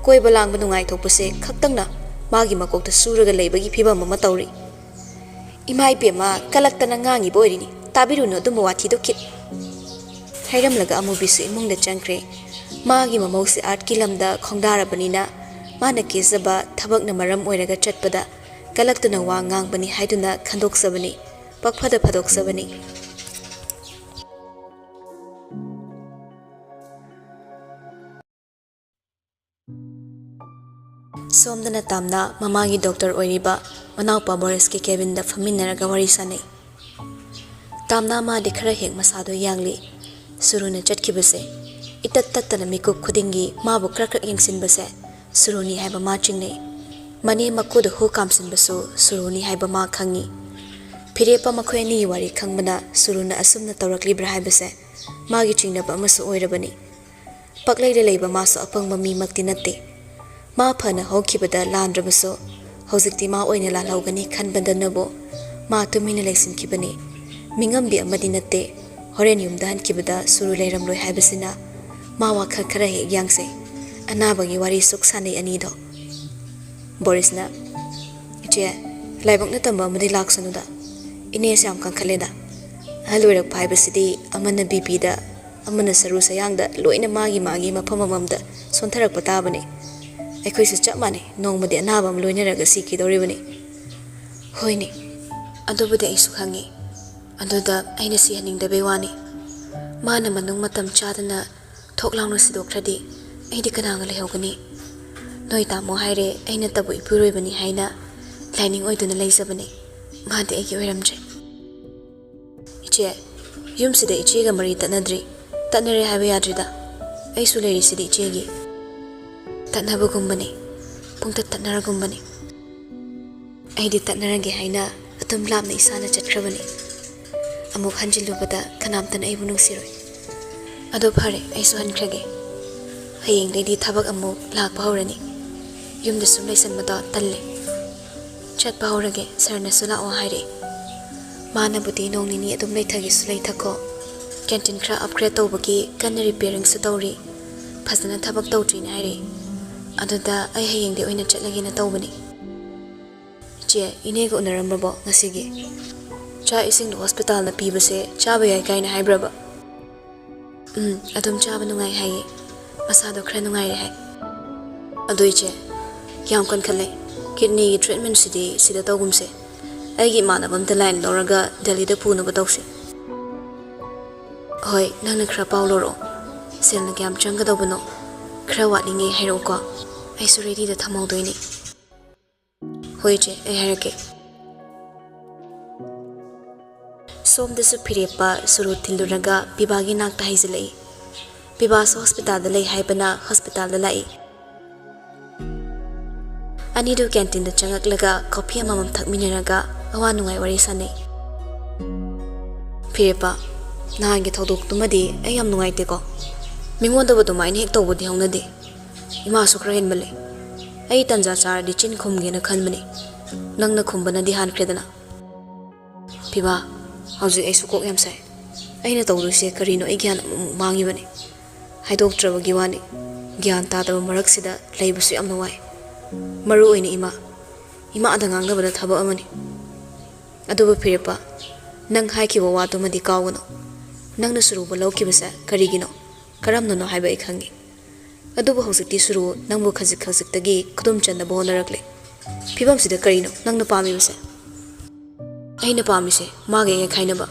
ꯀꯣꯏꯕ ꯂꯥꯡꯕ ꯅꯨꯡꯉꯥꯏꯊꯣꯛꯄꯁꯦ ꯈꯛꯇꯪꯅ ꯃꯥꯒꯤ ꯃꯀꯣꯛꯇ ꯁꯨꯔꯒ ꯂꯩꯕꯒꯤ ꯐꯤꯕꯝ ꯑꯃ ꯇꯧꯔꯤ꯫" "ꯏꯃꯥ ꯏꯕꯦꯝꯃ, ꯀꯂꯛꯇꯅ ꯉꯥꯡꯉꯤꯕ ꯑꯣꯏꯔꯤꯅꯤ꯫ ꯇꯥꯕꯤꯔꯨꯅꯨ ꯑꯗꯨꯝꯕ ꯋꯥꯊꯤꯗꯣ ꯈꯤꯠ꯫" ꯍꯥꯏꯔꯝꯂꯒ ꯑꯃꯨꯕꯤꯁꯨ ꯏꯃꯨꯡꯗ ꯆꯪꯈ꯭ꯔꯦ꯫ ꯃꯥꯒꯤ ꯃꯃꯧꯁꯦ ꯑꯥꯔꯠꯀꯤ ꯂꯝꯗ ꯈꯣꯡꯗꯥꯔꯕꯅꯤꯅ ꯃꯥꯅ ꯀꯦꯖꯕ ꯊꯕꯛꯅ ꯃꯔꯝ ꯑꯣꯏꯔꯒ ꯆꯠꯄꯗ ꯀꯂꯛꯇꯅ ꯋꯥ ꯉꯥꯡꯕꯅꯤ ꯍꯥꯏꯗꯨꯅ ꯈꯟꯗꯣꯛꯆꯕꯅꯤ, ꯄꯛꯐꯗ ꯐꯗꯣꯛꯆꯕꯅꯤ꯫ ꯁꯣꯝꯗꯅ ꯇꯥꯝꯅꯥ ꯃꯃꯥꯒꯤ ꯗꯣꯛꯇꯔ ꯑꯣꯏꯔꯤꯕ ꯃꯅꯥꯎꯄꯥ ꯕꯣꯔꯤꯁꯀꯤ ꯀꯦꯕꯤꯟꯗ ꯐꯝꯃꯤꯟꯅꯔꯒ ꯋꯥꯔꯤ ꯁꯥꯟꯅꯩ꯫ ꯇꯥꯝꯅꯥ ꯃꯥꯗꯤ ꯈꯔ ꯍꯦꯛ ꯃꯁꯥꯗꯣ ꯌꯥꯡꯂꯤ꯫ ꯁꯨꯔꯨꯅ ꯆꯠꯈꯤꯕꯁꯦ ꯏꯇꯠ ꯇꯠꯇꯅ ꯃꯤꯀꯨꯞ ꯈꯨꯗꯤꯡꯒꯤ ꯃꯥꯕꯨ ꯀ꯭ꯔꯛ ꯀ꯭ꯔꯛ ꯌꯦꯡꯁꯤꯟꯕꯁꯦ ꯁꯨꯔꯨꯅꯤ ꯍꯥꯏꯕ ꯃꯥ ꯆꯤꯡꯅꯩ꯫ ꯃꯅꯦꯝ ꯃꯀꯨꯗ ꯍꯨ ꯀꯥꯝꯁꯤꯟꯕꯁꯨ ꯁꯨꯔꯨꯅꯤ ꯍꯥꯏꯕ ꯃꯥ ꯈꯪꯉꯤ꯫ ꯐꯤꯔꯦꯞꯄ ꯃꯈꯣꯏ ꯑꯅꯤꯒꯤ ꯋꯥꯔꯤ ꯈꯪꯕꯅ ꯁꯨꯔꯨꯅ ꯑꯁꯨꯝꯅ ꯇꯧꯔꯛꯂꯤꯕ꯭ꯔꯥ ꯍꯥꯏꯕꯁꯦ ꯃꯥꯒꯤ ꯆꯤꯡꯅꯕ ꯑꯃꯁꯨ ꯑꯣꯏꯔꯕꯅꯤ꯫ ꯄꯛꯂꯩꯗ ꯂꯩꯕ ꯃꯥꯁꯨ ꯑꯄꯪꯕ ꯃꯤꯃꯛꯇꯤ ꯅꯠꯇꯦ꯫ ꯃꯥ ꯐꯅ ꯍꯧꯈꯤꯕꯗ ꯂꯥꯟꯗ꯭ꯔꯕꯁꯨ ꯍꯧꯖꯤꯛꯇꯤ ꯃꯥ ꯑꯣꯏꯅ ꯂꯥꯜꯍꯧꯒꯅꯤ ꯈꯟꯕꯗꯅꯕꯨ ꯃꯥ ꯇꯨꯃꯤꯟꯅ ꯂꯩꯁꯤꯟꯈꯤꯕꯅꯤ꯫ ꯃꯤꯉꯝꯕꯤ ꯑꯃꯗꯤ ꯅꯠꯇꯦ꯫ ꯍꯣꯔꯦꯟ ꯌꯨꯝꯗ ꯍꯟꯈꯤꯕꯗ ꯁꯨꯔꯨ ꯂꯩꯔꯝꯂꯣꯏ ꯍꯥꯏꯕꯁꯤꯅ ꯃꯥ ꯋꯥꯈꯜ ꯈꯔ ꯍꯦꯛ ꯌꯥꯡꯁꯦ꯫ ꯑꯅꯥꯕꯒꯤ ꯋꯥꯔꯤ ꯁꯨꯛ ꯁꯥꯟꯅꯩ ꯑꯅꯤꯗꯣ꯫ ꯕꯣꯔꯤꯁꯅ, "ꯏꯆꯦ, ꯂꯥꯏꯕꯛꯅ ꯇꯝꯕ ꯑꯃꯗꯤ ꯂꯥꯛꯁꯅꯨꯗ꯫ ꯏꯅꯦꯁꯦ ꯌꯥꯝ ꯀꯟꯈꯠꯂꯦꯗ꯫ ꯑꯍꯜ ꯑꯣꯏꯔꯛꯄ ꯍꯥꯏꯕꯁꯤꯗꯤ ꯑꯃꯅ ꯕꯤ ꯄꯤꯗ, ꯑꯃꯅ ꯁꯔꯨ ꯁꯌꯥꯡꯗ ꯂꯣꯏꯅ ꯃꯥꯒꯤ ꯃꯥꯒꯤ ꯃꯐꯝ ꯑꯃꯃꯝꯗ ꯁꯣꯟꯊꯔꯛꯄ ꯇꯥꯕꯅꯤ꯫ ꯑꯩꯈꯣꯏꯁꯨ ꯆꯞ ꯃꯥꯟꯅꯩ, ꯅꯣꯡꯃꯗꯤ ꯑꯅꯥꯕ ꯑꯃ ꯂꯣꯏꯅꯔꯒ ꯁꯤꯈꯤꯗꯧꯔꯤꯕꯅꯤ꯫" "ꯍꯣꯏꯅꯦ, ꯑꯗꯨꯕꯨꯗꯤ ꯑꯩꯁꯨ ꯈꯪꯉꯤ꯫ ꯑꯗꯨꯗ ꯑꯩꯅ ꯁꯤꯍꯟꯅꯤꯡꯗꯕꯩ ꯋꯥꯅꯤ꯫ ꯃꯥꯅ ꯃꯅꯨꯡ ꯃꯇꯝ ꯆꯥꯗꯅ ꯊꯣꯛ ꯂꯥꯎꯅ ꯁꯤꯗꯣꯛꯈ꯭ꯔꯗꯤ ꯑꯩꯗꯤ ꯀꯅꯥꯒ ꯂꯩꯍꯧꯒꯅꯤ? ꯅꯣꯏ ꯇꯥꯃꯣ ꯍꯥꯏꯔꯦ, ꯑꯩꯅꯇꯕꯨ ꯏꯄꯨꯔꯣꯏꯕꯅꯤ ꯍꯥꯏꯅ ꯂꯥꯏꯅꯤꯡ ꯑꯣꯏꯗꯨꯅ ꯂꯩꯖꯕꯅꯤ꯫ ꯃꯥꯗꯤ ꯑꯩꯒꯤ ꯑꯣꯏꯔꯝꯗ꯭ꯔꯦ꯫" "ꯏꯆꯦ, ꯌꯨꯝꯁꯤꯗ ꯏꯆꯦꯒ ꯃꯔꯤ ꯇꯠꯅꯗ꯭ꯔꯤ꯫ ꯇꯠꯅꯔꯦ ꯍꯥꯏꯕ ꯌꯥꯗ꯭ꯔꯤꯗ꯫ ꯑꯩꯁꯨ ꯂꯩꯔꯤꯁꯤꯗꯤ ꯏꯆꯦꯒꯤ꯫" "ꯇꯠꯅꯕꯒꯨꯝꯕꯅꯤ, ꯄꯨꯡꯇꯠ ꯇꯠꯅꯔꯒꯨꯝꯕꯅꯤ꯫ ꯑꯩꯗꯤ ꯇꯠꯅꯔꯒꯦ ꯍꯥꯏꯅ ꯑꯗꯨꯝ ꯂꯥꯞꯅ ꯏꯁꯥꯅ ꯆꯠꯈ꯭ꯔꯕꯅꯤ꯫ ꯑꯃꯨꯛ ꯍꯟꯖꯤꯜꯂꯨꯕꯗ ꯀꯅꯥꯝꯇꯅ ꯑꯩꯕꯨ ꯅꯨꯡꯁꯤꯔꯣꯏ꯫ ꯑꯗꯣ ꯐꯔꯦ, ꯑꯩꯁꯨ ꯍꯟꯈ꯭ꯔꯒꯦ꯫ ꯍꯌꯦꯡꯗꯩꯗꯤ ꯊꯕꯛ ꯑꯃꯨꯛ ꯂꯥꯛꯄ ꯍꯧꯔꯅꯤ꯫ ꯌꯨꯝꯗ ꯁꯨꯝ ꯂꯩꯁꯟꯕꯗꯣ ꯇꯜꯂꯦ꯫ ꯆꯠꯄ ꯍꯧꯔꯒꯦ, ꯁꯥꯔꯅꯁꯨ ꯂꯥꯛꯑꯣ ꯍꯥꯏꯔꯛꯑꯦ꯫ ꯃꯥꯅꯕꯨꯗꯤ ꯅꯣꯡ ꯅꯤꯅꯤ ꯑꯗꯨꯝ ꯂꯩꯊꯒꯦꯁꯨ ꯂꯩꯊꯈꯣ꯫ ꯀꯦꯟꯇꯤꯟ ꯈꯔ ꯑꯞꯒ꯭ꯔꯦꯗ ꯇꯧꯕꯒꯤ ꯀꯟꯅ ꯔꯤꯄꯤꯌꯥꯔꯤꯡꯁꯨ ꯇꯧꯔꯤ꯫ ꯐꯖꯅ ꯊꯕꯛ ꯇꯧꯗ꯭ꯔꯤꯅ ꯍꯥꯏꯔꯛꯑꯦ꯫ ꯑꯗꯨꯗ ꯑꯩ ꯍꯌꯦꯡꯗꯤ ꯑꯣꯏꯅ ꯆꯠꯂꯒꯦꯅ ꯇꯧꯕꯅꯤ꯫" "ꯏꯆꯦ, ꯏꯅꯦꯒ ꯎꯅꯔꯝꯃꯕꯣ ꯉꯁꯤꯒꯤ? ꯆꯥꯛ ꯏꯁꯤꯡꯗꯣ ꯍꯣꯁꯄꯤꯇꯥꯜꯅ ꯄꯤꯕꯁꯦ ꯆꯥꯕ ꯌꯥꯏ ꯀꯥꯏꯅ ꯍꯥꯏꯕ꯭ꯔꯕ?" "ꯎꯝ, ꯑꯗꯨꯝ ꯆꯥꯕ ꯅꯨꯡꯉꯥꯏ ꯍꯥꯏꯌꯦ꯫ ꯃꯁꯥꯗꯣ ꯈꯔ ꯅꯨꯡꯉꯥꯏꯔꯦ ꯍꯥꯏ꯫" "ꯑꯗꯣ ꯏꯆꯦ, ꯌꯥꯝ ꯀꯟꯈꯠꯂꯦ꯫ ꯀꯤꯗꯅꯤꯒꯤ ꯇ꯭ꯔꯤꯠꯃꯦꯟꯁꯤꯗꯤ ꯁꯤꯗ ꯇꯧꯒꯨꯝꯁꯦ꯫ ꯑꯩꯒꯤ ꯏꯃꯥꯟꯅꯕ ꯑꯝꯇ ꯂꯥꯏꯟ ꯂꯧꯔꯒ ꯗꯦꯜꯂꯤꯗ ꯄꯨꯅꯕ ꯇꯧꯁꯦ꯫" "ꯍꯣꯏ, ꯅꯪꯅ ꯈꯔ ꯄꯥꯎ ꯂꯧꯔꯛꯑꯣ꯫ ꯁꯦꯜꯅ ꯀꯌꯥꯝ ꯆꯪꯒꯗꯧꯕꯅꯣ? ꯈꯔ ꯋꯥꯠꯂꯤꯉꯩ ꯍꯥꯏꯔꯛꯎꯀꯣ꯫ ꯑꯩꯁꯨ ꯔꯦꯗꯤꯗ ꯊꯝꯍꯧꯗꯣꯏꯅꯤ꯫ ꯍꯣꯏ ꯏꯆꯦ, ꯑꯩ ꯍꯥꯏꯔꯛꯀꯦ꯫ ꯁꯣꯝꯗꯁꯨ ꯐꯤꯔꯦꯞꯄ ꯁꯨꯔꯨ ꯊꯤꯜꯂꯨꯔꯒ ꯄꯤꯕꯥꯒꯤ ꯅꯥꯛꯇ ꯍꯥꯏꯖꯤꯜꯂꯛꯏ꯫ ꯄꯤꯕꯥꯁꯨ ꯍꯣꯁꯄꯤꯇꯥꯜꯗ ꯂꯩ ꯍꯥꯏꯕꯅ ꯍꯣꯁꯄꯤꯇꯥꯜꯗ ꯂꯥꯛꯏ꯫ ꯑꯅꯤꯗꯨ ꯀꯦꯟꯇꯤꯟꯗ ꯆꯪꯉꯛꯂꯒ ꯀꯣꯐꯤ ꯑꯃꯃꯝ ꯊꯛꯃꯤꯟꯅꯔꯒ ꯑꯋꯥ ꯅꯨꯡꯉꯥꯏ ꯋꯥꯔꯤ ꯁꯥꯟꯅꯩ꯫ ꯐꯤꯔꯦꯞꯄ, ꯅꯍꯥꯟꯒꯤ ꯊꯧꯗꯣꯛꯇꯨꯃꯗꯤ ꯑꯩ ꯌꯥꯝ ꯅꯨꯡꯉꯥꯏꯇꯦꯀꯣ꯫ ꯃꯤꯉꯣꯟꯗꯕꯨ ꯑꯗꯨꯃꯥꯏꯅ ꯍꯦꯛ ꯇꯧꯕꯗꯤ ꯍꯧꯅꯗꯦ꯫ ꯏꯃꯥꯁꯨ ꯈꯔ ꯍꯦꯟꯃꯜꯂꯦ꯫ ꯑꯩ ꯇꯟꯖꯥ ꯆꯥꯔꯗꯤ ꯆꯤꯟ ꯈꯨꯝꯒꯦꯅ ꯈꯟꯕꯅꯤ꯫ ꯅꯪꯅ ꯈꯨꯝꯕꯅꯗꯤ ꯍꯥꯟꯈ꯭ꯔꯦꯗꯅ꯫ ꯄꯤꯕꯥ, ꯍꯧꯖꯤꯛ ꯑꯩꯁꯨ ꯀꯣꯛ ꯌꯥꯝ ꯁꯥꯏ꯫ ꯑꯩꯅ ꯇꯧꯗꯣꯏꯁꯦ ꯀꯔꯤꯅꯣ ꯑꯩ ꯒ꯭ꯌꯥꯟ ꯑꯃꯨꯛ ꯃꯥꯡꯉꯤꯕꯅꯤ꯫ ꯍꯥꯏꯗꯣꯛꯇ꯭ꯔꯕꯒꯤ ꯋꯥꯅꯤ꯫ ꯒ꯭ꯌꯥꯟ ꯇꯥꯗꯕ ꯃꯔꯛꯁꯤꯗ ꯂꯩꯕꯁꯨ ꯌꯥꯝꯅ ꯋꯥꯏ꯫ ꯃꯔꯨ ꯑꯣꯏꯅ ꯏꯃꯥ꯫ ꯏꯃꯥꯗ ꯉꯥꯡꯅꯕꯗ ꯊꯕꯛ ꯑꯃꯅꯤ꯫ ꯑꯗꯨꯕꯨ ꯐꯤꯔꯦꯞꯄ, ꯅꯪ ꯍꯥꯏꯈꯤꯕ ꯋꯥꯗꯨꯃꯗꯤ ꯀꯥꯎꯒꯅꯨ꯫ ꯅꯪꯅ ꯁꯨꯔꯨꯕ ꯂꯧꯈꯤꯕꯁꯦ ꯀꯔꯤꯒꯤꯅꯣ, ꯀꯔꯝꯅꯅꯣ ꯍꯥꯏꯕ ꯑꯩ ꯈꯪꯉꯤ꯫ ꯑꯗꯨꯕꯨ ꯍꯧꯖꯤꯛꯇꯤ ꯁꯨꯔꯨ ꯅꯪꯕꯨ ꯈꯖꯤꯛ ꯈꯖꯤꯛꯇꯒꯤ ꯈꯨꯗꯨꯝ ꯆꯟꯅꯕ ꯍꯣꯠꯅꯔꯛꯂꯦ꯫ ꯐꯤꯕꯝꯁꯤꯗ ꯀꯔꯤꯅꯣ ꯅꯪꯅ ꯄꯥꯝꯃꯤꯕꯁꯦ? ꯑꯩꯅ ꯄꯥꯝꯃꯤꯁꯦ ꯃꯥꯒ ꯑꯩꯒ ꯈꯥꯏꯅꯕ꯫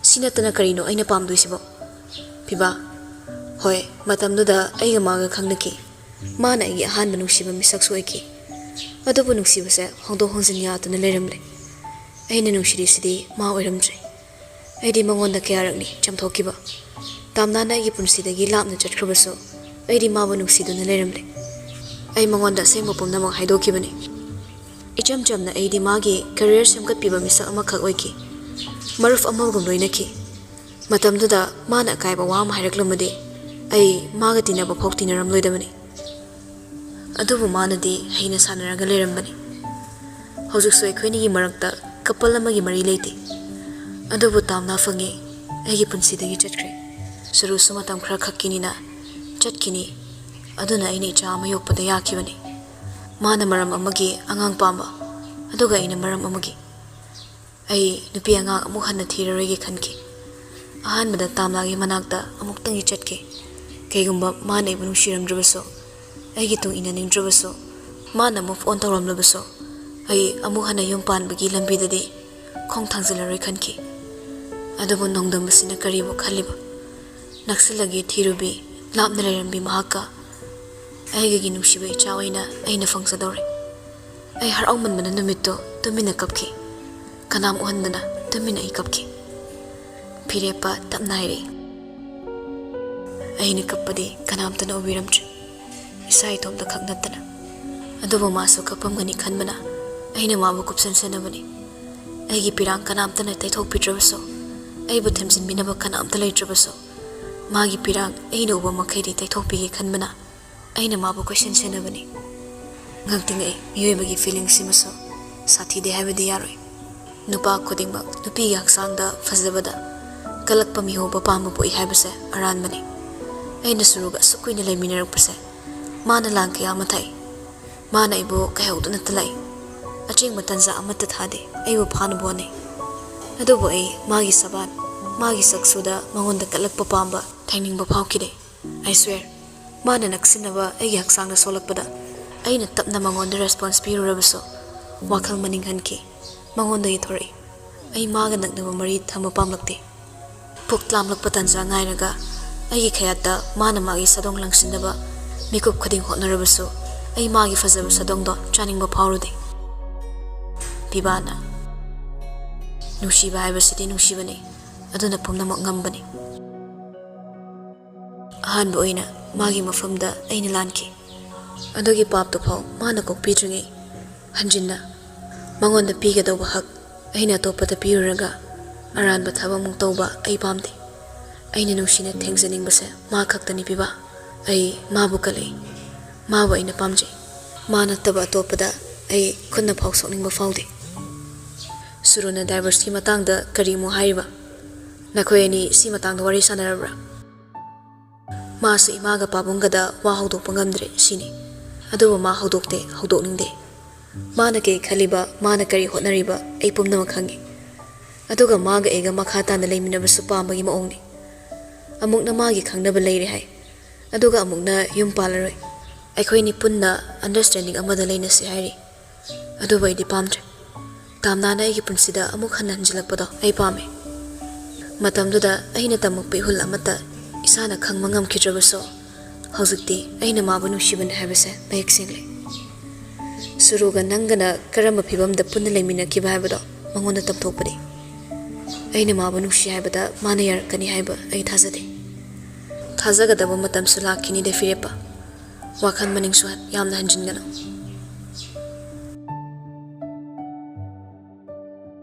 ꯁꯤ ꯅꯠꯇꯅ ꯀꯔꯤꯅꯣ ꯑꯩꯅ ꯄꯥꯝꯗꯣꯏꯁꯤꯕꯣ? ꯐꯤꯕꯥ, ꯍꯣꯏ, ꯃꯇꯝꯗꯨꯗ ꯑꯩꯒ ꯃꯥꯒ ꯈꯪꯅꯈꯤ꯫ ꯃꯥꯅ ꯑꯩꯒꯤ ꯑꯍꯥꯟꯕ ꯅꯨꯡꯁꯤꯕ ꯃꯤꯁꯛꯁꯨ ꯑꯣꯏꯈꯤ꯫ ꯑꯗꯨꯕꯨ ꯅꯨꯡꯁꯤꯕꯁꯦ ꯍꯣꯡꯗꯣꯛ ꯍꯣꯡꯖꯤꯟ ꯌꯥꯗꯨꯅ ꯂꯩꯔꯝꯂꯦ꯫ ꯑꯩꯅ ꯅꯨꯡꯁꯤꯔꯤꯁꯤꯗꯤ ꯃꯥ ꯑꯣꯏꯔꯝꯗ꯭ꯔꯦ꯫ ꯑꯩꯗꯤ ꯃꯉꯣꯟꯗ ꯀꯌꯥꯔꯛꯅꯤ ꯆꯝꯊꯣꯛꯈꯤꯕ꯫ ꯇꯥꯝꯅꯥꯅ ꯑꯩꯒꯤ ꯄꯨꯟꯁꯤꯗꯒꯤ ꯂꯥꯞꯅ ꯆꯠꯈ꯭ꯔꯕꯁꯨ ꯑꯩꯗꯤ ꯃꯥꯕꯨ ꯅꯨꯡꯁꯤꯗꯨꯅ ꯂꯩꯔꯝꯂꯦ꯫ ꯑꯩ ꯃꯉꯣꯟꯗ ꯑꯁꯦꯡꯕ ꯄꯨꯝꯅꯃꯛ ꯍꯥꯏꯗꯣꯛꯈꯤꯕꯅꯤ꯫ ꯏꯆꯝ ꯆꯝꯅ ꯑꯩꯗꯤ ꯃꯥꯒꯤ ꯀꯦꯔꯤꯌꯔ ꯁꯦꯝꯒꯠꯄꯤꯕ ꯃꯤꯁꯛ ꯑꯃꯈꯛ ꯑꯣꯏꯈꯤ꯫ ꯃꯔꯨꯞ ꯑꯃꯒꯨꯝ ꯂꯣꯏꯅꯈꯤ꯫ ꯃꯇꯝꯗꯨꯗ ꯃꯥꯅ ꯑꯀꯥꯏꯕ ꯋꯥ ꯑꯃ ꯍꯥꯏꯔꯛꯂꯝꯃꯗꯤ ꯑꯩ ꯃꯥꯒ ꯇꯤꯟꯅꯕ ꯐꯥꯎ ꯇꯤꯟꯅꯔꯝꯂꯣꯏꯗꯕꯅꯤ꯫ ꯑꯗꯨꯕꯨ ꯃꯥꯅꯗꯤ ꯍꯩꯅ ꯁꯥꯟꯅꯔꯒ ꯂꯩꯔꯝꯕꯅꯤ꯫ ꯍꯧꯖꯤꯛꯁꯨ ꯑꯩꯈꯣꯏꯅꯤꯒꯤ ꯃꯔꯛꯇ ꯀꯄꯜ ꯑꯃꯒꯤ ꯃꯔꯤ ꯂꯩꯇꯦ꯫ ꯑꯗꯨꯕꯨ ꯇꯥꯝꯅꯥ ꯐꯪꯉꯤ, ꯑꯩꯒꯤ ꯄꯨꯟꯁꯤꯗꯒꯤ ꯆꯠꯈ꯭ꯔꯦ꯫ ꯁꯨꯔꯨꯁꯨ ꯃꯇꯝ ꯈꯔ ꯈꯛꯀꯤꯅꯤꯅ ꯆꯠꯈꯤꯅꯤ꯫ ꯑꯗꯨꯅ ꯑꯩꯅ ꯏꯆꯥ ꯑꯃ ꯌꯣꯛꯄꯗ ꯌꯥꯈꯤꯕꯅꯤ꯫ ꯃꯥꯅ ꯃꯔꯝ ꯑꯃꯒꯤ ꯑꯉꯥꯡ ꯄꯥꯝꯕ, ꯑꯗꯨꯒ ꯑꯩꯅ ꯃꯔꯝ ꯑꯃꯒꯤ꯫ ꯑꯩ ꯅꯨꯄꯤ ꯑꯉꯥꯡ ꯑꯃꯨꯛ ꯍꯟꯅ ꯊꯤꯔꯔꯣꯏꯒꯦ ꯈꯟꯈꯤ꯫ ꯑꯍꯥꯟꯕꯗ ꯇꯥꯝꯂꯥꯒꯤ ꯃꯅꯥꯛꯇ ꯑꯃꯨꯛꯇꯪꯗꯤ ꯆꯠꯈꯤ꯫ ꯀꯩꯒꯨꯝꯕ ꯃꯥꯅ ꯑꯩꯕꯨ ꯅꯨꯡꯁꯤꯔꯝꯗ꯭ꯔꯕꯁꯨ, ꯑꯩꯒꯤ ꯇꯨꯡ ꯏꯟꯅꯅꯤꯡꯗ꯭ꯔꯕꯁꯨ, ꯃꯥꯅ move on ꯇꯧꯔꯝꯂꯕꯁꯨ, ꯑꯩ ꯑꯃꯨꯛ ꯍꯟꯅ ꯌꯨꯝ ꯄꯥꯟꯕꯒꯤ ꯂꯝꯕꯤꯗꯗꯤ ꯈꯣꯡ ꯊꯥꯡꯖꯤꯜꯂꯔꯣꯏ ꯈꯟꯈꯤ꯫ ꯑꯗꯨꯕꯨ ꯅꯣꯡꯗꯝꯕꯁꯤꯅ ꯀꯔꯤꯕꯨ ꯈꯜꯂꯤꯕ? ꯅꯛꯁꯤꯜꯂꯒꯦ ꯊꯤꯔꯨꯕꯤ, ꯂꯥꯞꯅ ꯂꯩꯔꯝꯕꯤ ꯃꯍꯥꯛꯀ ꯑꯩꯒꯤ ꯅꯨꯡꯁꯤꯕ ꯏꯆꯥ ꯑꯣꯏꯅ ꯑꯩꯅ ꯐꯪꯖꯗꯧꯔꯦ꯫ ꯑꯩ ꯍꯔꯥꯎꯃꯟꯕꯅ ꯅꯨꯃꯤꯠꯇꯨ ꯇꯨꯃꯤꯟꯅ ꯀꯞꯈꯤ꯫ ꯀꯅꯥꯝ ꯎꯍꯟꯗꯅ ꯇꯨꯃꯤꯟꯅ ꯑꯩ ꯀꯞꯈꯤ꯫ ꯐꯤꯔꯦꯞꯄ ꯇꯞꯅ ꯍꯥꯏꯔꯛꯏ꯫ ꯑꯩꯅ ꯀꯞꯄꯗꯤ ꯀꯅꯥꯝꯇꯅ ꯎꯕꯤꯔꯝꯗ꯭ꯔꯦ, ꯏꯁꯥ ꯏꯇꯣꯝꯇ ꯈꯛ ꯅꯠꯇꯅ꯫ ꯑꯗꯨꯕꯨ ꯃꯥꯁꯨ ꯀꯞꯄꯝꯒꯅꯤ ꯈꯟꯕꯅ ꯑꯩꯅ ꯃꯥꯕꯨ ꯀꯨꯞꯁꯟ ꯁꯦꯟꯅꯕꯅꯤ꯫ ꯑꯩꯒꯤ ꯄꯤꯔꯥꯡ ꯀꯅꯥꯝꯇꯅ ꯇꯩꯊꯣꯛꯄꯤꯗ꯭ꯔꯕꯁꯨ, ꯑꯩꯕꯨ ꯊꯦꯝꯖꯤꯟꯕꯤꯅꯕ ꯀꯅꯥꯝꯇ ꯂꯩꯇ꯭ꯔꯕꯁꯨ, ꯃꯥꯒꯤ ꯄꯤꯔꯥꯡ ꯑꯩꯅ ꯎꯕ ꯃꯈꯩꯗꯤ ꯇꯩꯊꯣꯛꯄꯤꯒꯦ ꯈꯟꯕꯅ ꯑꯩꯅ ꯃꯥꯕꯨ ꯀꯣꯏꯁꯟ ꯁꯦꯟꯅꯕꯅꯤ꯫ ꯉꯛꯇꯤ ꯉꯛꯏ, ꯃꯤꯑꯣꯏꯕꯒꯤ ꯐꯤꯂꯤꯡꯁꯤꯃꯁꯨ ꯁꯥꯊꯤꯗꯦ ꯍꯥꯏꯕꯗꯤ ꯌꯥꯔꯣꯏ꯫ ꯅꯨꯄꯥ ꯈꯨꯗꯤꯡꯃꯛ ꯅꯨꯄꯤꯒꯤ ꯍꯛꯆꯥꯡꯗ ꯐꯖꯕꯗ ꯀꯜꯂꯛꯄ ꯃꯤꯍꯧꯕ ꯄꯥꯝꯕ ꯄꯣꯛꯏ ꯍꯥꯏꯕꯁꯦ ꯑꯔꯥꯟꯕꯅꯤ꯫ ꯑꯩꯅ ꯁꯨꯔꯨꯒ ꯑꯁꯨꯛ ꯀꯨꯏꯅ ꯂꯩꯃꯤꯟꯅꯔꯛꯄꯁꯦ ꯃꯥꯅ ꯂꯥꯟ ꯀꯌꯥ ꯑꯃ ꯊꯥꯛꯏ꯫ ꯃꯥꯅ ꯑꯩꯕꯨ ꯀꯥꯏꯍꯧꯗꯨꯅꯇ ꯂꯥꯛꯏ꯫ ꯑꯆꯦꯡꯕ ꯇꯟꯖꯥ ꯑꯃꯠꯇ ꯊꯥꯗꯦ, ꯑꯩꯕꯨ ꯐꯥꯅꯕ ꯍꯣꯠꯅꯩ꯫ ꯑꯗꯨꯕꯨ ꯑꯩ ꯃꯥꯒꯤ ꯁꯕꯥꯟ, ꯃꯥꯒꯤ ꯁꯛꯁꯨꯗ ꯃꯉꯣꯟꯗ ꯀꯜꯂꯛꯄ ꯄꯥꯝꯕ, ꯊꯦꯡꯅꯤꯡꯕ ꯐꯥꯎꯈꯤꯗꯦ꯫ I swear, ꯃꯥꯅ ꯅꯛꯁꯤꯟꯅꯕ ꯑꯩꯒꯤ ꯍꯛꯆꯥꯡꯗ ꯁꯣꯛꯂꯛꯄꯗ ꯑꯩꯅ ꯇꯞꯅ ꯃꯉꯣꯟꯗ ꯔꯦꯁꯄꯣꯟꯁ ꯄꯤꯔꯨꯔꯕꯁꯨ ꯋꯥꯈꯜ ꯃꯅꯤꯡ ꯍꯟꯈꯤ꯫ ꯃꯉꯣꯟꯗꯒꯤ ꯊꯣꯔꯛꯏ꯫ ꯑꯩ ꯃꯥꯒ ꯅꯛꯅꯕ ꯃꯔꯤ ꯊꯝꯕ ꯄꯥꯝꯂꯛꯇꯦ꯫ ꯄꯨꯛ ꯂꯥꯝꯂꯛꯄ ꯇꯥꯟꯖꯥ ꯉꯥꯏꯔꯒ ꯑꯩꯒꯤ ꯈꯌꯥꯠꯇ ꯃꯥꯅ ꯃꯥꯒꯤ ꯁꯥꯗꯣꯡ ꯂꯪꯁꯤꯟꯅꯕ ꯃꯤꯀꯨꯞ ꯈꯨꯗꯤꯡ ꯍꯣꯠꯅꯔꯕꯁꯨ ꯑꯩ ꯃꯥꯒꯤ ꯐꯖꯕ ꯁꯥꯗꯣꯡꯗꯣ ꯆꯥꯅꯤꯡꯕ ꯐꯥꯎꯔꯨꯗꯦ꯫ ꯄꯤꯕꯥꯅ, ꯅꯨꯡꯁꯤꯕ ꯍꯥꯏꯕꯁꯤꯗꯤ ꯅꯨꯡꯁꯤꯕꯅꯤ, ꯑꯗꯨꯅ ꯄꯨꯝꯅꯃꯛ ꯉꯝꯕꯅꯤ꯫ ꯑꯍꯥꯟꯕ ꯑꯣꯏꯅ ꯃꯥꯒꯤ ꯃꯐꯝꯗ ꯑꯩꯅ ꯂꯥꯟꯈꯤ꯫ ꯑꯗꯨꯒꯤ ꯄꯥꯞꯇꯨ ꯐꯥꯎ ꯃꯥꯅ ꯀꯣꯛꯄꯤꯗ꯭ꯔꯤꯉꯩ ꯍꯟꯖꯤꯟꯅ ꯃꯉꯣꯟꯗ ꯄꯤꯒꯗꯧꯕ ꯍꯛ ꯑꯩꯅ ꯑꯇꯣꯞꯄꯗ ꯄꯤꯔꯨꯔꯒ ꯑꯔꯥꯟꯕ ꯊꯕꯛ ꯑꯃꯨꯛ ꯇꯧꯕ ꯑꯩ ꯄꯥꯝꯗꯦ꯫ ꯑꯩꯅ ꯅꯨꯡꯁꯤꯅ ꯊꯦꯡꯖꯅꯤꯡꯕꯁꯦ ꯃꯥ ꯈꯛꯇꯅꯤ ꯄꯤꯕꯥ꯫ ꯑꯩ ꯃꯥꯕꯨ ꯀꯜꯂꯛꯏ꯫ ꯃꯥꯕꯨ ꯑꯩꯅ ꯄꯥꯝꯖꯩ꯫ ꯃꯥ ꯅꯠꯇꯕ ꯑꯇꯣꯞꯄꯗ ꯑꯩ ꯈꯨꯠꯅ ꯐꯥꯎ ꯁꯣꯛꯅꯤꯡꯕ ꯐꯥꯎꯗꯦ꯫ ꯁꯨꯔꯨꯅ ꯗꯥꯏꯚꯣꯔꯁꯀꯤ ꯃꯇꯥꯡꯗ ꯀꯔꯤꯃꯨꯛ ꯍꯥꯏꯔꯤꯕ? ꯅꯈꯣꯏ ꯑꯅꯤ ꯁꯤ ꯃꯇꯥꯡꯗ ꯋꯥꯔꯤ ꯁꯥꯟꯅꯔꯕ꯭ꯔꯥ? ꯃꯥꯁꯨ ꯏꯃꯥꯒ ꯄꯥꯕꯨꯡꯒꯗ ꯋꯥ ꯍꯧꯗꯣꯛꯄ ꯉꯝꯗ꯭ꯔꯦ ꯁꯤꯅꯤ꯫ ꯑꯗꯨꯕꯨ ꯃꯥ ꯍꯧꯗꯣꯛꯇꯦ, ꯍꯧꯗꯣꯛꯅꯤꯡꯗꯦ꯫ ꯃꯥꯅ ꯀꯩ ꯈꯜꯂꯤꯕ, ꯃꯥꯅ ꯀꯔꯤ ꯍꯣꯠꯅꯔꯤꯕ ꯑꯩ ꯄꯨꯝꯅꯃꯛ ꯈꯪꯉꯤ꯫ ꯑꯗꯨꯒ ꯃꯥꯒ ꯑꯩꯒ ꯃꯈꯥ ꯇꯥꯅ ꯂꯩꯃꯤꯟꯅꯕꯁꯨ ꯄꯥꯝꯕꯒꯤ ꯃꯑꯣꯡꯅꯤ꯫ ꯑꯃꯨꯛꯅ ꯃꯥꯒꯤ ꯈꯪꯅꯕ ꯂꯩꯔꯦ ꯍꯥꯏ, ꯑꯗꯨꯒ ꯑꯃꯨꯛꯅ ꯌꯨꯝ ꯄꯥꯜꯂꯔꯣꯏ꯫ ꯑꯩꯈꯣꯏꯅꯤ ꯄꯨꯟꯅ ꯑꯟꯗꯔꯁ꯭ꯇꯦꯟꯗꯤꯡ ꯑꯃꯗ ꯂꯩꯅꯁꯤ ꯍꯥꯏꯔꯤ꯫ ꯑꯗꯨꯕꯨ ꯑꯩꯗꯤ ꯄꯥꯝꯗ꯭ꯔꯦ꯫ ꯇꯥꯝꯅꯥꯅ ꯑꯩꯒꯤ ꯄꯨꯟꯁꯤꯗ ꯑꯃꯨꯛ ꯍꯟꯅ ꯍꯟꯖꯤꯜꯂꯛꯄꯗꯣ ꯑꯩ ꯄꯥꯝꯃꯦ꯫ ꯃꯇꯝꯗꯨꯗ ꯑꯩꯅ ꯇꯝꯃꯛꯄ ꯏꯍꯨꯜ ꯑꯃꯠꯇ ꯏꯁꯥꯅ ꯈꯪꯕ ꯉꯝꯈꯤꯗ꯭ꯔꯕꯁꯨ, ꯍꯧꯖꯤꯛꯇꯤ ꯑꯩꯅ ꯃꯥꯕꯨ ꯅꯨꯡꯁꯤꯕꯅꯤ ꯍꯥꯏꯕꯁꯦ ꯃꯌꯦꯛ ꯁꯦꯡꯂꯦ꯫ ꯁꯨꯔꯨꯒ ꯅꯪꯒꯅ ꯀꯔꯝꯕ ꯐꯤꯕꯝꯗ ꯄꯨꯟꯅ ꯂꯩꯃꯤꯟꯅꯈꯤꯕ ꯍꯥꯏꯕꯗꯣ ꯃꯉꯣꯟꯗ ꯇꯝꯊꯣꯛꯄꯅꯤ꯫ ꯑꯩꯅ ꯃꯥꯕꯨ ꯅꯨꯡꯁꯤ ꯍꯥꯏꯕꯗ ꯃꯥꯅ ꯌꯥꯔꯛꯀꯅꯤ ꯍꯥꯏꯕ ꯑꯩ ꯊꯥꯖꯗꯦ꯫ ꯊꯥꯖꯒꯗꯕ ꯃꯇꯝꯁꯨ ꯂꯥꯛꯈꯤꯅꯤꯗ ꯐꯤꯔꯦꯞꯄ꯫ ꯋꯥꯈꯜ ꯃꯅꯤꯡꯁꯨ ꯌꯥꯝꯅ ꯍꯟꯖꯤꯟꯒꯅꯨ꯫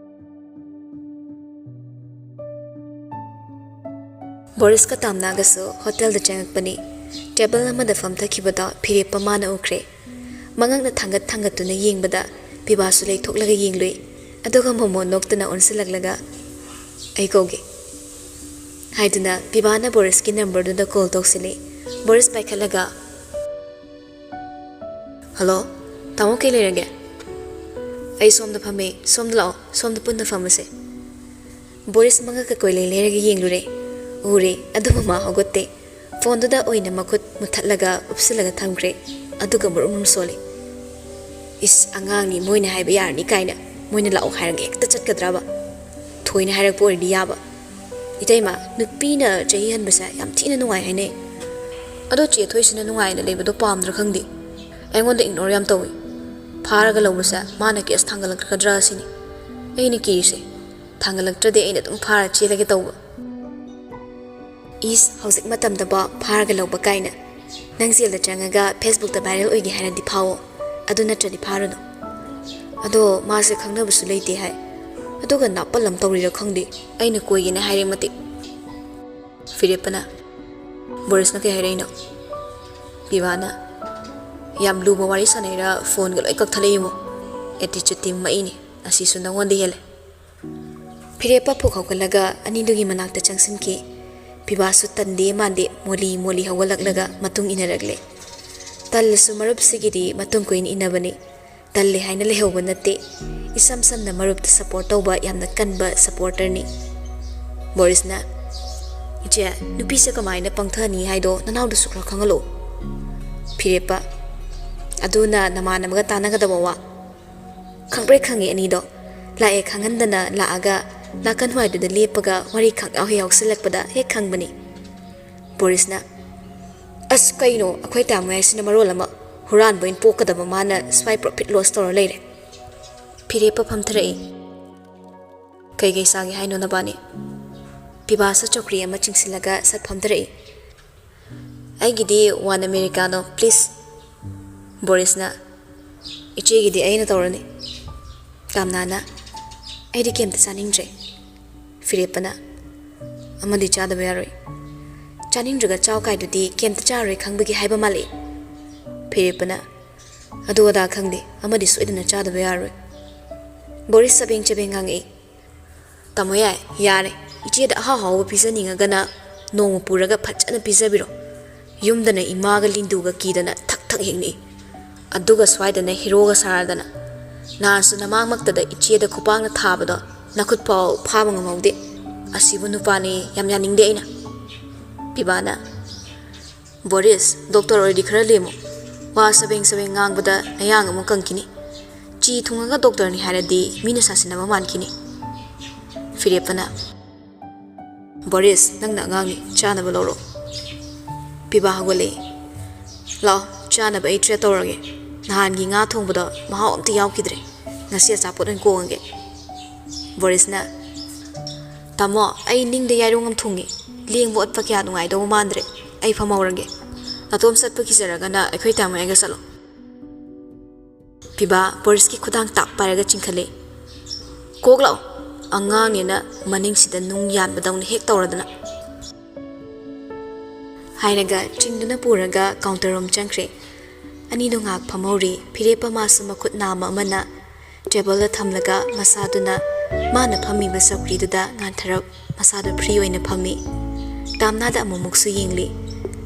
ꯕꯣꯔꯤꯁꯀ ꯇꯥꯝꯅꯥꯒꯁꯨ ꯍꯣꯇꯦꯜꯗ ꯆꯪꯉꯛꯄꯅꯤ꯫ ꯇꯦꯕꯜ ꯑꯃꯗ ꯐꯝꯊꯈꯤꯕꯗꯣ ꯐꯤꯔꯦꯞꯄ ꯃꯥꯅ ꯎꯈ꯭ꯔꯦ꯫ ꯃꯉꯛꯅ ꯊꯥꯡꯒꯠ ꯊꯥꯡꯒꯠꯇꯨꯅ ꯌꯦꯡꯕꯗ ꯄꯤꯕꯥꯁꯨ ꯂꯩꯊꯣꯛꯂꯒ ꯌꯦꯡꯂꯨꯏ꯫ ꯑꯗꯨꯒ ꯃꯣꯃꯣ ꯅꯣꯛꯇꯨꯅ ꯑꯣꯟꯁꯤꯜꯂꯛꯂꯒ, "ꯑꯩ ꯀꯧꯒꯦ" ꯍꯥꯏꯗꯨꯅ ꯄꯤꯕꯥꯅ ꯕꯣꯔꯤꯁꯀꯤ ꯅꯝꯕꯔꯗꯨꯗ ꯀꯣꯜ ꯇꯧꯁꯤꯜꯂꯤ꯫ ꯕꯣꯔꯤꯁ ꯄꯥꯏꯈꯠꯂꯒ, "ꯍꯜꯂꯣ, ꯇꯥꯃꯣ, ꯀꯩ ꯂꯩꯔꯒꯦ?" "ꯑꯩ ꯁꯣꯝꯗ ꯐꯝꯃꯦ, ꯁꯣꯝꯗ ꯂꯥꯛꯑꯣ, ꯁꯣꯝꯗ ꯄꯨꯟꯅ ꯐꯝꯃꯁꯦ"꯫ ꯕꯣꯔꯤꯁ ꯃꯉꯛꯀ ꯀꯣꯏꯂꯩ ꯂꯩꯔꯒ ꯌꯦꯡꯂꯨꯔꯦ꯫ ꯎꯔꯦ, ꯑꯗꯨꯕꯨ ꯃꯥ ꯍꯧꯒꯠꯇꯦ꯫ ꯐꯣꯟꯗꯨꯗ ꯑꯣꯏꯅ ꯃꯈꯨꯠ ꯃꯨꯊꯠꯂꯒ ꯎꯞꯁꯤꯜꯂꯒ ꯊꯝꯈ꯭ꯔꯦ꯫ ꯑꯗꯨꯒ ꯃꯨꯔꯨꯝ ꯃꯨꯔꯨꯝ ꯁꯣꯜꯂꯤ꯫ "ꯏꯁ, ꯑꯉꯥꯡꯅꯤ, ꯃꯣꯏꯅ ꯍꯥꯏꯕ ꯌꯥꯔꯅꯤ ꯀꯥꯏꯅ ꯃꯣꯏꯅ ꯂꯥꯛꯑꯣ ꯍꯥꯏꯔꯒ ꯍꯦꯛꯇ ꯆꯠꯀꯗ꯭ꯔꯕ? ꯊꯣꯏꯅ ꯍꯥꯏꯔꯛꯄ ꯑꯣꯏꯔꯗꯤ ꯌꯥꯕ꯫ ꯏꯇꯩꯃ, ꯅꯨꯄꯤꯅ ꯆꯍꯤ ꯍꯟꯕꯁꯦ ꯌꯥꯝ ꯊꯤꯅ ꯅꯨꯡꯉꯥꯏ ꯍꯥꯏꯅꯩ꯫ ꯑꯗꯣ ꯆꯦ ꯊꯣꯏꯁꯤꯅ ꯅꯨꯡꯉꯥꯏꯅ ꯂꯩꯕꯗꯣ ꯄꯥꯝꯗ꯭ꯔꯥ ꯈꯪꯗꯦ꯫ ꯑꯩꯉꯣꯟꯗ ꯏꯒꯅꯣꯔ ꯌꯥꯝ ꯇꯧꯏ꯫ ꯐꯥꯔꯒ ꯂꯧꯕꯁꯦ ꯃꯥꯅ ꯀꯦꯁ ꯊꯥꯡꯒꯠꯂꯛꯀꯗ꯭ꯔꯥ ꯁꯤꯅꯤ ꯑꯩꯅ ꯀꯤꯔꯤꯁꯦ꯫ ꯊꯥꯡꯒꯠꯂꯛꯇ꯭ꯔꯗꯤ ꯑꯩꯅ ꯑꯗꯨꯝ ꯐꯥꯔ ꯆꯦꯜꯂꯒꯦ ꯇꯧꯕ"꯫ "ꯏꯁ, ꯍꯧꯖꯤꯛ ꯃꯇꯝꯗꯐꯥꯎ ꯐꯥꯔꯒ ꯂꯧꯕ ꯀꯥꯏꯅ꯫ ꯅꯪ ꯖꯦꯜꯗ ꯆꯪꯉꯒ ꯐꯦꯁꯕꯨꯛꯇ ꯚꯥꯏꯔꯦꯜ ꯑꯣꯏꯒꯦ ꯍꯥꯏꯔꯗꯤ ꯐꯥꯎꯑꯣ, ꯑꯗꯨ ꯅꯠꯇ꯭ꯔꯗꯤ ꯐꯥꯔꯨꯅꯨ꯫ ꯑꯗꯣ ꯃꯥꯁꯦ ꯈꯪꯅꯕꯁꯨ ꯂꯩꯇꯦ ꯍꯥꯏ꯫ ꯑꯗꯨꯒ ꯅꯥꯄꯜ ꯑꯃ ꯇꯧꯔꯤꯔꯥ ꯈꯪꯗꯦ, ꯑꯩꯅ ꯀꯣꯏꯒꯦꯅ ꯍꯥꯏꯔꯦ ꯃꯇꯤꯛ"꯫ ꯐꯤꯔꯦꯞꯄꯅ, "ꯕꯣꯔꯤꯁꯅ ꯀꯩ ꯍꯥꯏꯔꯛꯏꯅꯣ?" ꯄꯤꯕꯥꯅ, "ꯌꯥꯝ ꯂꯨꯕ ꯋꯥꯔꯤ ꯁꯥꯟꯅꯩꯔꯥ, ꯐꯣꯟꯒ ꯂꯣꯏ ꯀꯛꯊꯠꯂꯛꯏꯃꯣ꯫ ꯑꯦꯇꯤꯆꯨꯠꯇꯤ ꯃꯩꯅꯤ, ꯑꯁꯤꯁꯨ ꯅꯉꯣꯟꯗ ꯍꯦꯜꯂꯦ"꯫ ꯐꯤꯔꯦꯞꯄ ꯐꯨꯛ ꯍꯧꯒꯠꯂꯒ ꯑꯅꯤꯗꯨꯒꯤ ꯃꯅꯥꯛꯇ ꯆꯪꯁꯤꯟꯈꯤ꯫ ꯄꯤꯕꯥꯁꯨ ꯇꯟꯗꯦ ꯃꯥꯟꯗꯦ ꯃꯣꯂꯤ ꯃꯣꯂꯤ ꯍꯧꯒꯠꯂꯛꯂꯒ ꯃꯇꯨꯡ ꯏꯟꯅꯔꯛꯂꯦ꯫ ꯇꯜꯂꯁꯨ ꯃꯔꯨꯞꯁꯤꯒꯤꯗꯤ ꯃꯇꯨꯡ ꯀꯨꯏꯅ ꯏꯟꯅꯕꯅꯤ꯫ ꯇꯜꯂꯦ ꯍꯥꯏꯅ ꯂꯩꯍꯧꯕ ꯅꯠꯇꯦ꯫ ꯏꯁꯝ ꯁꯝꯅ ꯃꯔꯨꯞꯇ ꯁꯄꯣꯔꯠ ꯇꯧꯕ ꯌꯥꯝꯅ ꯀꯟꯕ ꯁꯄꯣꯔꯇꯔꯅꯤ꯫ ꯕꯣꯔꯤꯁꯅ, "ꯏꯆꯦ, ꯅꯨꯄꯤꯁꯦ ꯀꯃꯥꯏꯅ ꯄꯪꯊꯅꯤ ꯍꯥꯏꯗꯣ ꯅꯅꯥꯎꯗꯁꯨ ꯈꯔ ꯈꯪꯍꯜꯂꯣ"꯫ ꯐꯤꯔꯦꯞꯄ, "ꯑꯗꯨꯅ ꯅꯃꯥꯟꯅꯕꯒ ꯇꯥꯟꯅꯒꯗꯕ ꯋꯥ? ꯈꯪꯕ꯭ꯔꯦ ꯈꯪꯉꯦ ꯑꯅꯤꯗꯣ꯫ ꯂꯥꯛꯑꯦ ꯈꯪꯍꯟꯗꯅ ꯂꯥꯛꯑꯒ ꯅꯥꯀꯟ ꯋꯥꯏꯗꯨꯗ ꯂꯦꯞꯄꯒ ꯋꯥꯔꯤ ꯈꯪꯌꯥꯎ ꯍꯦꯛ ꯌꯥꯎꯁꯤꯜꯂꯛꯄꯗ ꯍꯦꯛ ꯈꯪꯕꯅꯤ"꯫ ꯕꯣꯔꯤꯁꯅ, ꯑꯁ, ꯀꯩꯅꯣ, ꯑꯩꯈꯣꯏ ꯇꯥꯃꯣ ꯍꯥꯏꯁꯤꯅ ꯃꯔꯣꯜ ꯑꯃ ꯍꯨꯔꯥꯟꯕ ꯑꯣꯏꯅ ꯄꯣꯛꯀꯗꯕ, ꯃꯥꯅ ꯁ꯭ꯋꯥꯏ profit loss ꯇꯧꯔ ꯂꯩꯔꯦ꯫ ꯐꯤꯔꯦꯞꯄ ꯐꯝꯊꯔꯛꯏ꯫ "ꯀꯩꯀꯩ ꯆꯥꯒꯦ ꯍꯥꯏꯅꯣ ꯅꯕꯥꯅꯤ?" ꯄꯤꯕꯥꯁꯨ ꯆꯧꯀ꯭ꯔꯤ ꯑꯃ ꯆꯤꯡꯁꯤꯜꯂꯒ ꯁꯠ ꯐꯝꯊꯔꯛꯏ꯫ "ꯑꯩꯒꯤꯗꯤ one Americano, please." ꯕꯣꯔꯤꯁꯅ, "ꯏꯆꯦꯒꯤꯗꯤ ꯑꯩꯅ ꯇꯧꯔꯅꯤ꯫" ꯇꯥꯝꯅꯥꯅ, "ꯑꯩꯗꯤ ꯀꯩꯝꯇ ꯆꯥꯅꯤꯡꯗ꯭ꯔꯦ꯫" ꯐꯤꯔꯦꯞꯄꯅ, "ꯑꯃꯗꯤ ꯆꯥꯗꯕ ꯌꯥꯔꯣꯏ꯫ ꯆꯥꯅꯤꯡꯗ꯭ꯔꯒ ꯆꯥꯎ ꯀꯥꯏꯗꯨꯗꯤ ꯀꯩꯝꯇ ꯆꯥꯔꯣꯏ ꯈꯪꯕꯒꯤ ꯍꯥꯏꯕ ꯃꯥꯜꯂꯤ꯫" ꯐꯤꯔꯦꯞꯄꯅ, "ꯑꯗꯨ ꯑꯗꯥ ꯈꯪꯗꯦ, ꯑꯃꯗꯤ ꯁꯣꯏꯗꯅ ꯆꯥꯗꯕ ꯌꯥꯔꯣꯏ꯫" ꯕꯣꯔꯤꯁ ꯆꯕꯦꯡ ꯆꯕꯦꯡ ꯉꯥꯡꯉꯛꯏ꯫ "ꯇꯥꯃꯣ ꯌꯥꯏ, ꯌꯥꯔꯦ꯫ ꯏꯆꯦꯗ ꯑꯍꯥꯎ ꯑꯍꯥꯎꯕ ꯄꯤꯖꯅꯤꯡꯉꯒꯅ ꯅꯣꯡꯃ ꯄꯨꯔꯒ ꯐꯖꯅ ꯄꯤꯖꯕꯤꯔꯣ꯫ ꯌꯨꯝꯗꯅ ꯏꯃꯥꯒ ꯂꯤꯟꯗꯨꯒ ꯀꯤꯗꯅ ꯊꯛ ꯊꯛ ꯍꯤꯡꯅꯤ꯫ ꯑꯗꯨꯒ ꯁ꯭ꯋꯥꯏꯗꯅ ꯍꯦꯔꯣꯒ ꯁꯥꯔꯗꯅ꯫ ꯅꯍꯥꯟꯁꯨ ꯅꯃꯥꯡꯃꯛꯇꯗ ꯏꯆꯦꯗ ꯈꯨꯄꯥꯛꯅ ꯊꯥꯕꯗꯣ ꯅꯈꯨꯠ ꯐꯥꯎ ꯐꯥꯕ ꯉꯝꯍꯧꯗꯦ꯫ ꯑꯁꯤꯕꯨ ꯅꯨꯄꯥꯅꯦ ꯌꯥꯝ ꯌꯥꯅꯤꯡꯗꯦ ꯑꯩꯅ꯫" ꯄꯤꯕꯥꯅ, "ꯕꯣꯔꯤꯁ, ꯗꯣꯛꯇꯔ ꯑꯣꯏꯔꯗꯤ ꯈꯔ ꯂꯦꯝꯃꯨ꯫ ꯋꯥ ꯁꯕꯦꯡ ꯁꯕꯦꯡ ꯉꯥꯡꯕꯗ ꯅꯌꯥꯡ ꯑꯃꯨꯛ ꯀꯪꯈꯤꯅꯤ꯫ ꯆꯤ ꯊꯨꯡꯉꯒ ꯗꯣꯛꯇꯔꯅꯤ ꯍꯥꯏꯔꯗꯤ ꯃꯤꯅ ꯁꯥꯁꯤꯟꯅꯕ ꯃꯥꯟꯈꯤꯅꯤ꯫" ꯐꯤꯔꯦꯞꯄꯅ, "ꯕꯣꯔꯤꯁ, ꯅꯪꯅ ꯑꯉꯥꯡꯅꯤ, ꯆꯥꯅꯕ ꯂꯧꯔꯣ꯫" ꯄꯤꯕꯥ ꯍꯧꯒꯠꯂꯛꯏ꯫ "ꯂꯥꯛꯑꯣ, ꯆꯥꯅꯕ ꯑꯩ treat ꯇꯧꯔꯒꯦ꯫ ꯅꯍꯥꯟꯒꯤ ꯉꯥ ꯊꯣꯡꯕꯗꯣ ꯃꯍꯥꯎ ꯑꯝꯇ ꯌꯥꯎꯈꯤꯗ꯭ꯔꯦ꯫ ꯉꯁꯤ ꯑꯆꯥꯄꯣꯠ ꯑꯣꯏꯅ ꯀꯣꯡꯉꯒꯦ꯫" ꯕꯣꯔꯤꯁꯅ, "ꯇꯥꯃꯣ, ꯑꯩ ꯅꯤꯡꯗ ꯌꯥꯏꯔꯣꯡ ꯑꯃ ꯊꯨꯡꯉꯤ꯫ ꯂꯦꯡꯕ ꯑꯣꯠꯄ ꯀꯌꯥ ꯅꯨꯡꯉꯥꯏꯗꯧꯕ ꯃꯥꯟꯗ꯭ꯔꯦ꯫ ꯑꯩ ꯐꯝꯍꯧꯔꯒꯦ꯫ ꯅꯇꯣꯝ ꯆꯠꯄ ꯀꯤꯖꯔꯒꯅ ꯑꯩꯈꯣꯏ ꯇꯥꯃꯣ ꯌꯥꯏꯒ ꯆꯠꯂꯣ꯫" ꯄꯤꯕꯥ ꯕꯣꯔꯤꯁꯀꯤ ꯈꯨꯗꯥꯡ ꯇꯥꯛ ꯄꯥꯏꯔꯒ ꯆꯤꯡꯈꯠꯂꯦ꯫ "ꯀꯣꯛ ꯂꯥꯛꯑꯣ꯫ ꯑꯉꯥꯡꯅꯦꯅ ꯃꯅꯤꯡꯁꯤꯗ ꯅꯨꯡ ꯌꯥꯟꯕꯗꯧꯅ ꯍꯦꯛ ꯇꯧꯔꯗꯅ꯫" ꯍꯥꯏꯔꯒ ꯆꯤꯡꯗꯨꯅ ꯄꯨꯔꯒ counter room ꯆꯪꯈ꯭ꯔꯦ꯫ ꯑꯅꯤꯗꯣ ꯉꯥꯏꯍꯥꯛ ꯐꯝꯍꯧꯔꯤ꯫ ꯐꯤꯔꯦꯞꯄ ꯃꯥꯁꯨ ꯃꯈꯨꯠ ꯅꯥꯝꯃ ꯑꯃꯅ ꯇꯦꯕꯜꯗ ꯊꯝꯂꯒ ꯃꯁꯥꯗꯨꯅ ꯃꯥꯅ ꯐꯝꯃꯤꯕ ꯆꯧꯀ꯭ꯔꯤꯗꯨꯗ ꯉꯥꯟꯊꯔꯞ ꯃꯁꯥꯗꯨ free ꯑꯣꯏꯅ ꯐꯝꯃꯤ꯫ ꯇꯥꯝꯅꯥꯗ ꯑꯃꯨꯛꯃꯨꯛꯁꯨ ꯌꯦꯡꯂꯤ꯫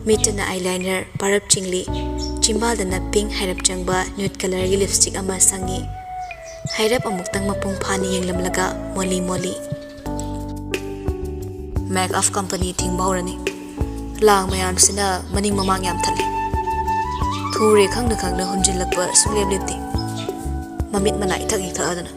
ꯃꯤꯠꯇꯅ eyeliner ꯄꯥꯔꯞ ꯆꯤꯡꯂꯤ꯫ ꯆꯤꯝꯕꯥꯜꯗꯅ pink ꯍꯥꯏꯔꯞ ꯆꯪꯕ nude colourꯒꯤ lipstick ꯑꯃ ꯁꯪꯉꯤ꯫ ꯍꯥꯏꯔꯞ ꯑꯃꯨꯛꯇꯪ ꯃꯄꯨꯡ ꯐꯥꯅ ꯌꯦꯡꯂꯝꯂꯒ ꯃꯣꯂꯤ ꯃꯣꯂꯤ꯫ Makeup company ꯊꯤꯡꯕ ꯍꯧꯔꯅꯤ꯫ ꯂꯥꯡ ꯃꯌꯥꯝꯁꯤꯅ ꯃꯅꯤꯡ ꯃꯃꯥꯡ ꯌꯥꯝ ꯊꯠꯂꯦ꯫ ꯊꯨꯔꯦ ꯈꯪꯅ ꯈꯪꯅ ꯍꯨꯝꯖꯤꯜꯂꯛꯄ ꯁꯨꯡꯂꯦꯞ ꯂꯦꯞꯇꯦ꯫ ꯃꯃꯤꯠ ꯃꯅꯥ ꯏꯊꯛ ꯏꯊꯛꯑꯗꯅ꯫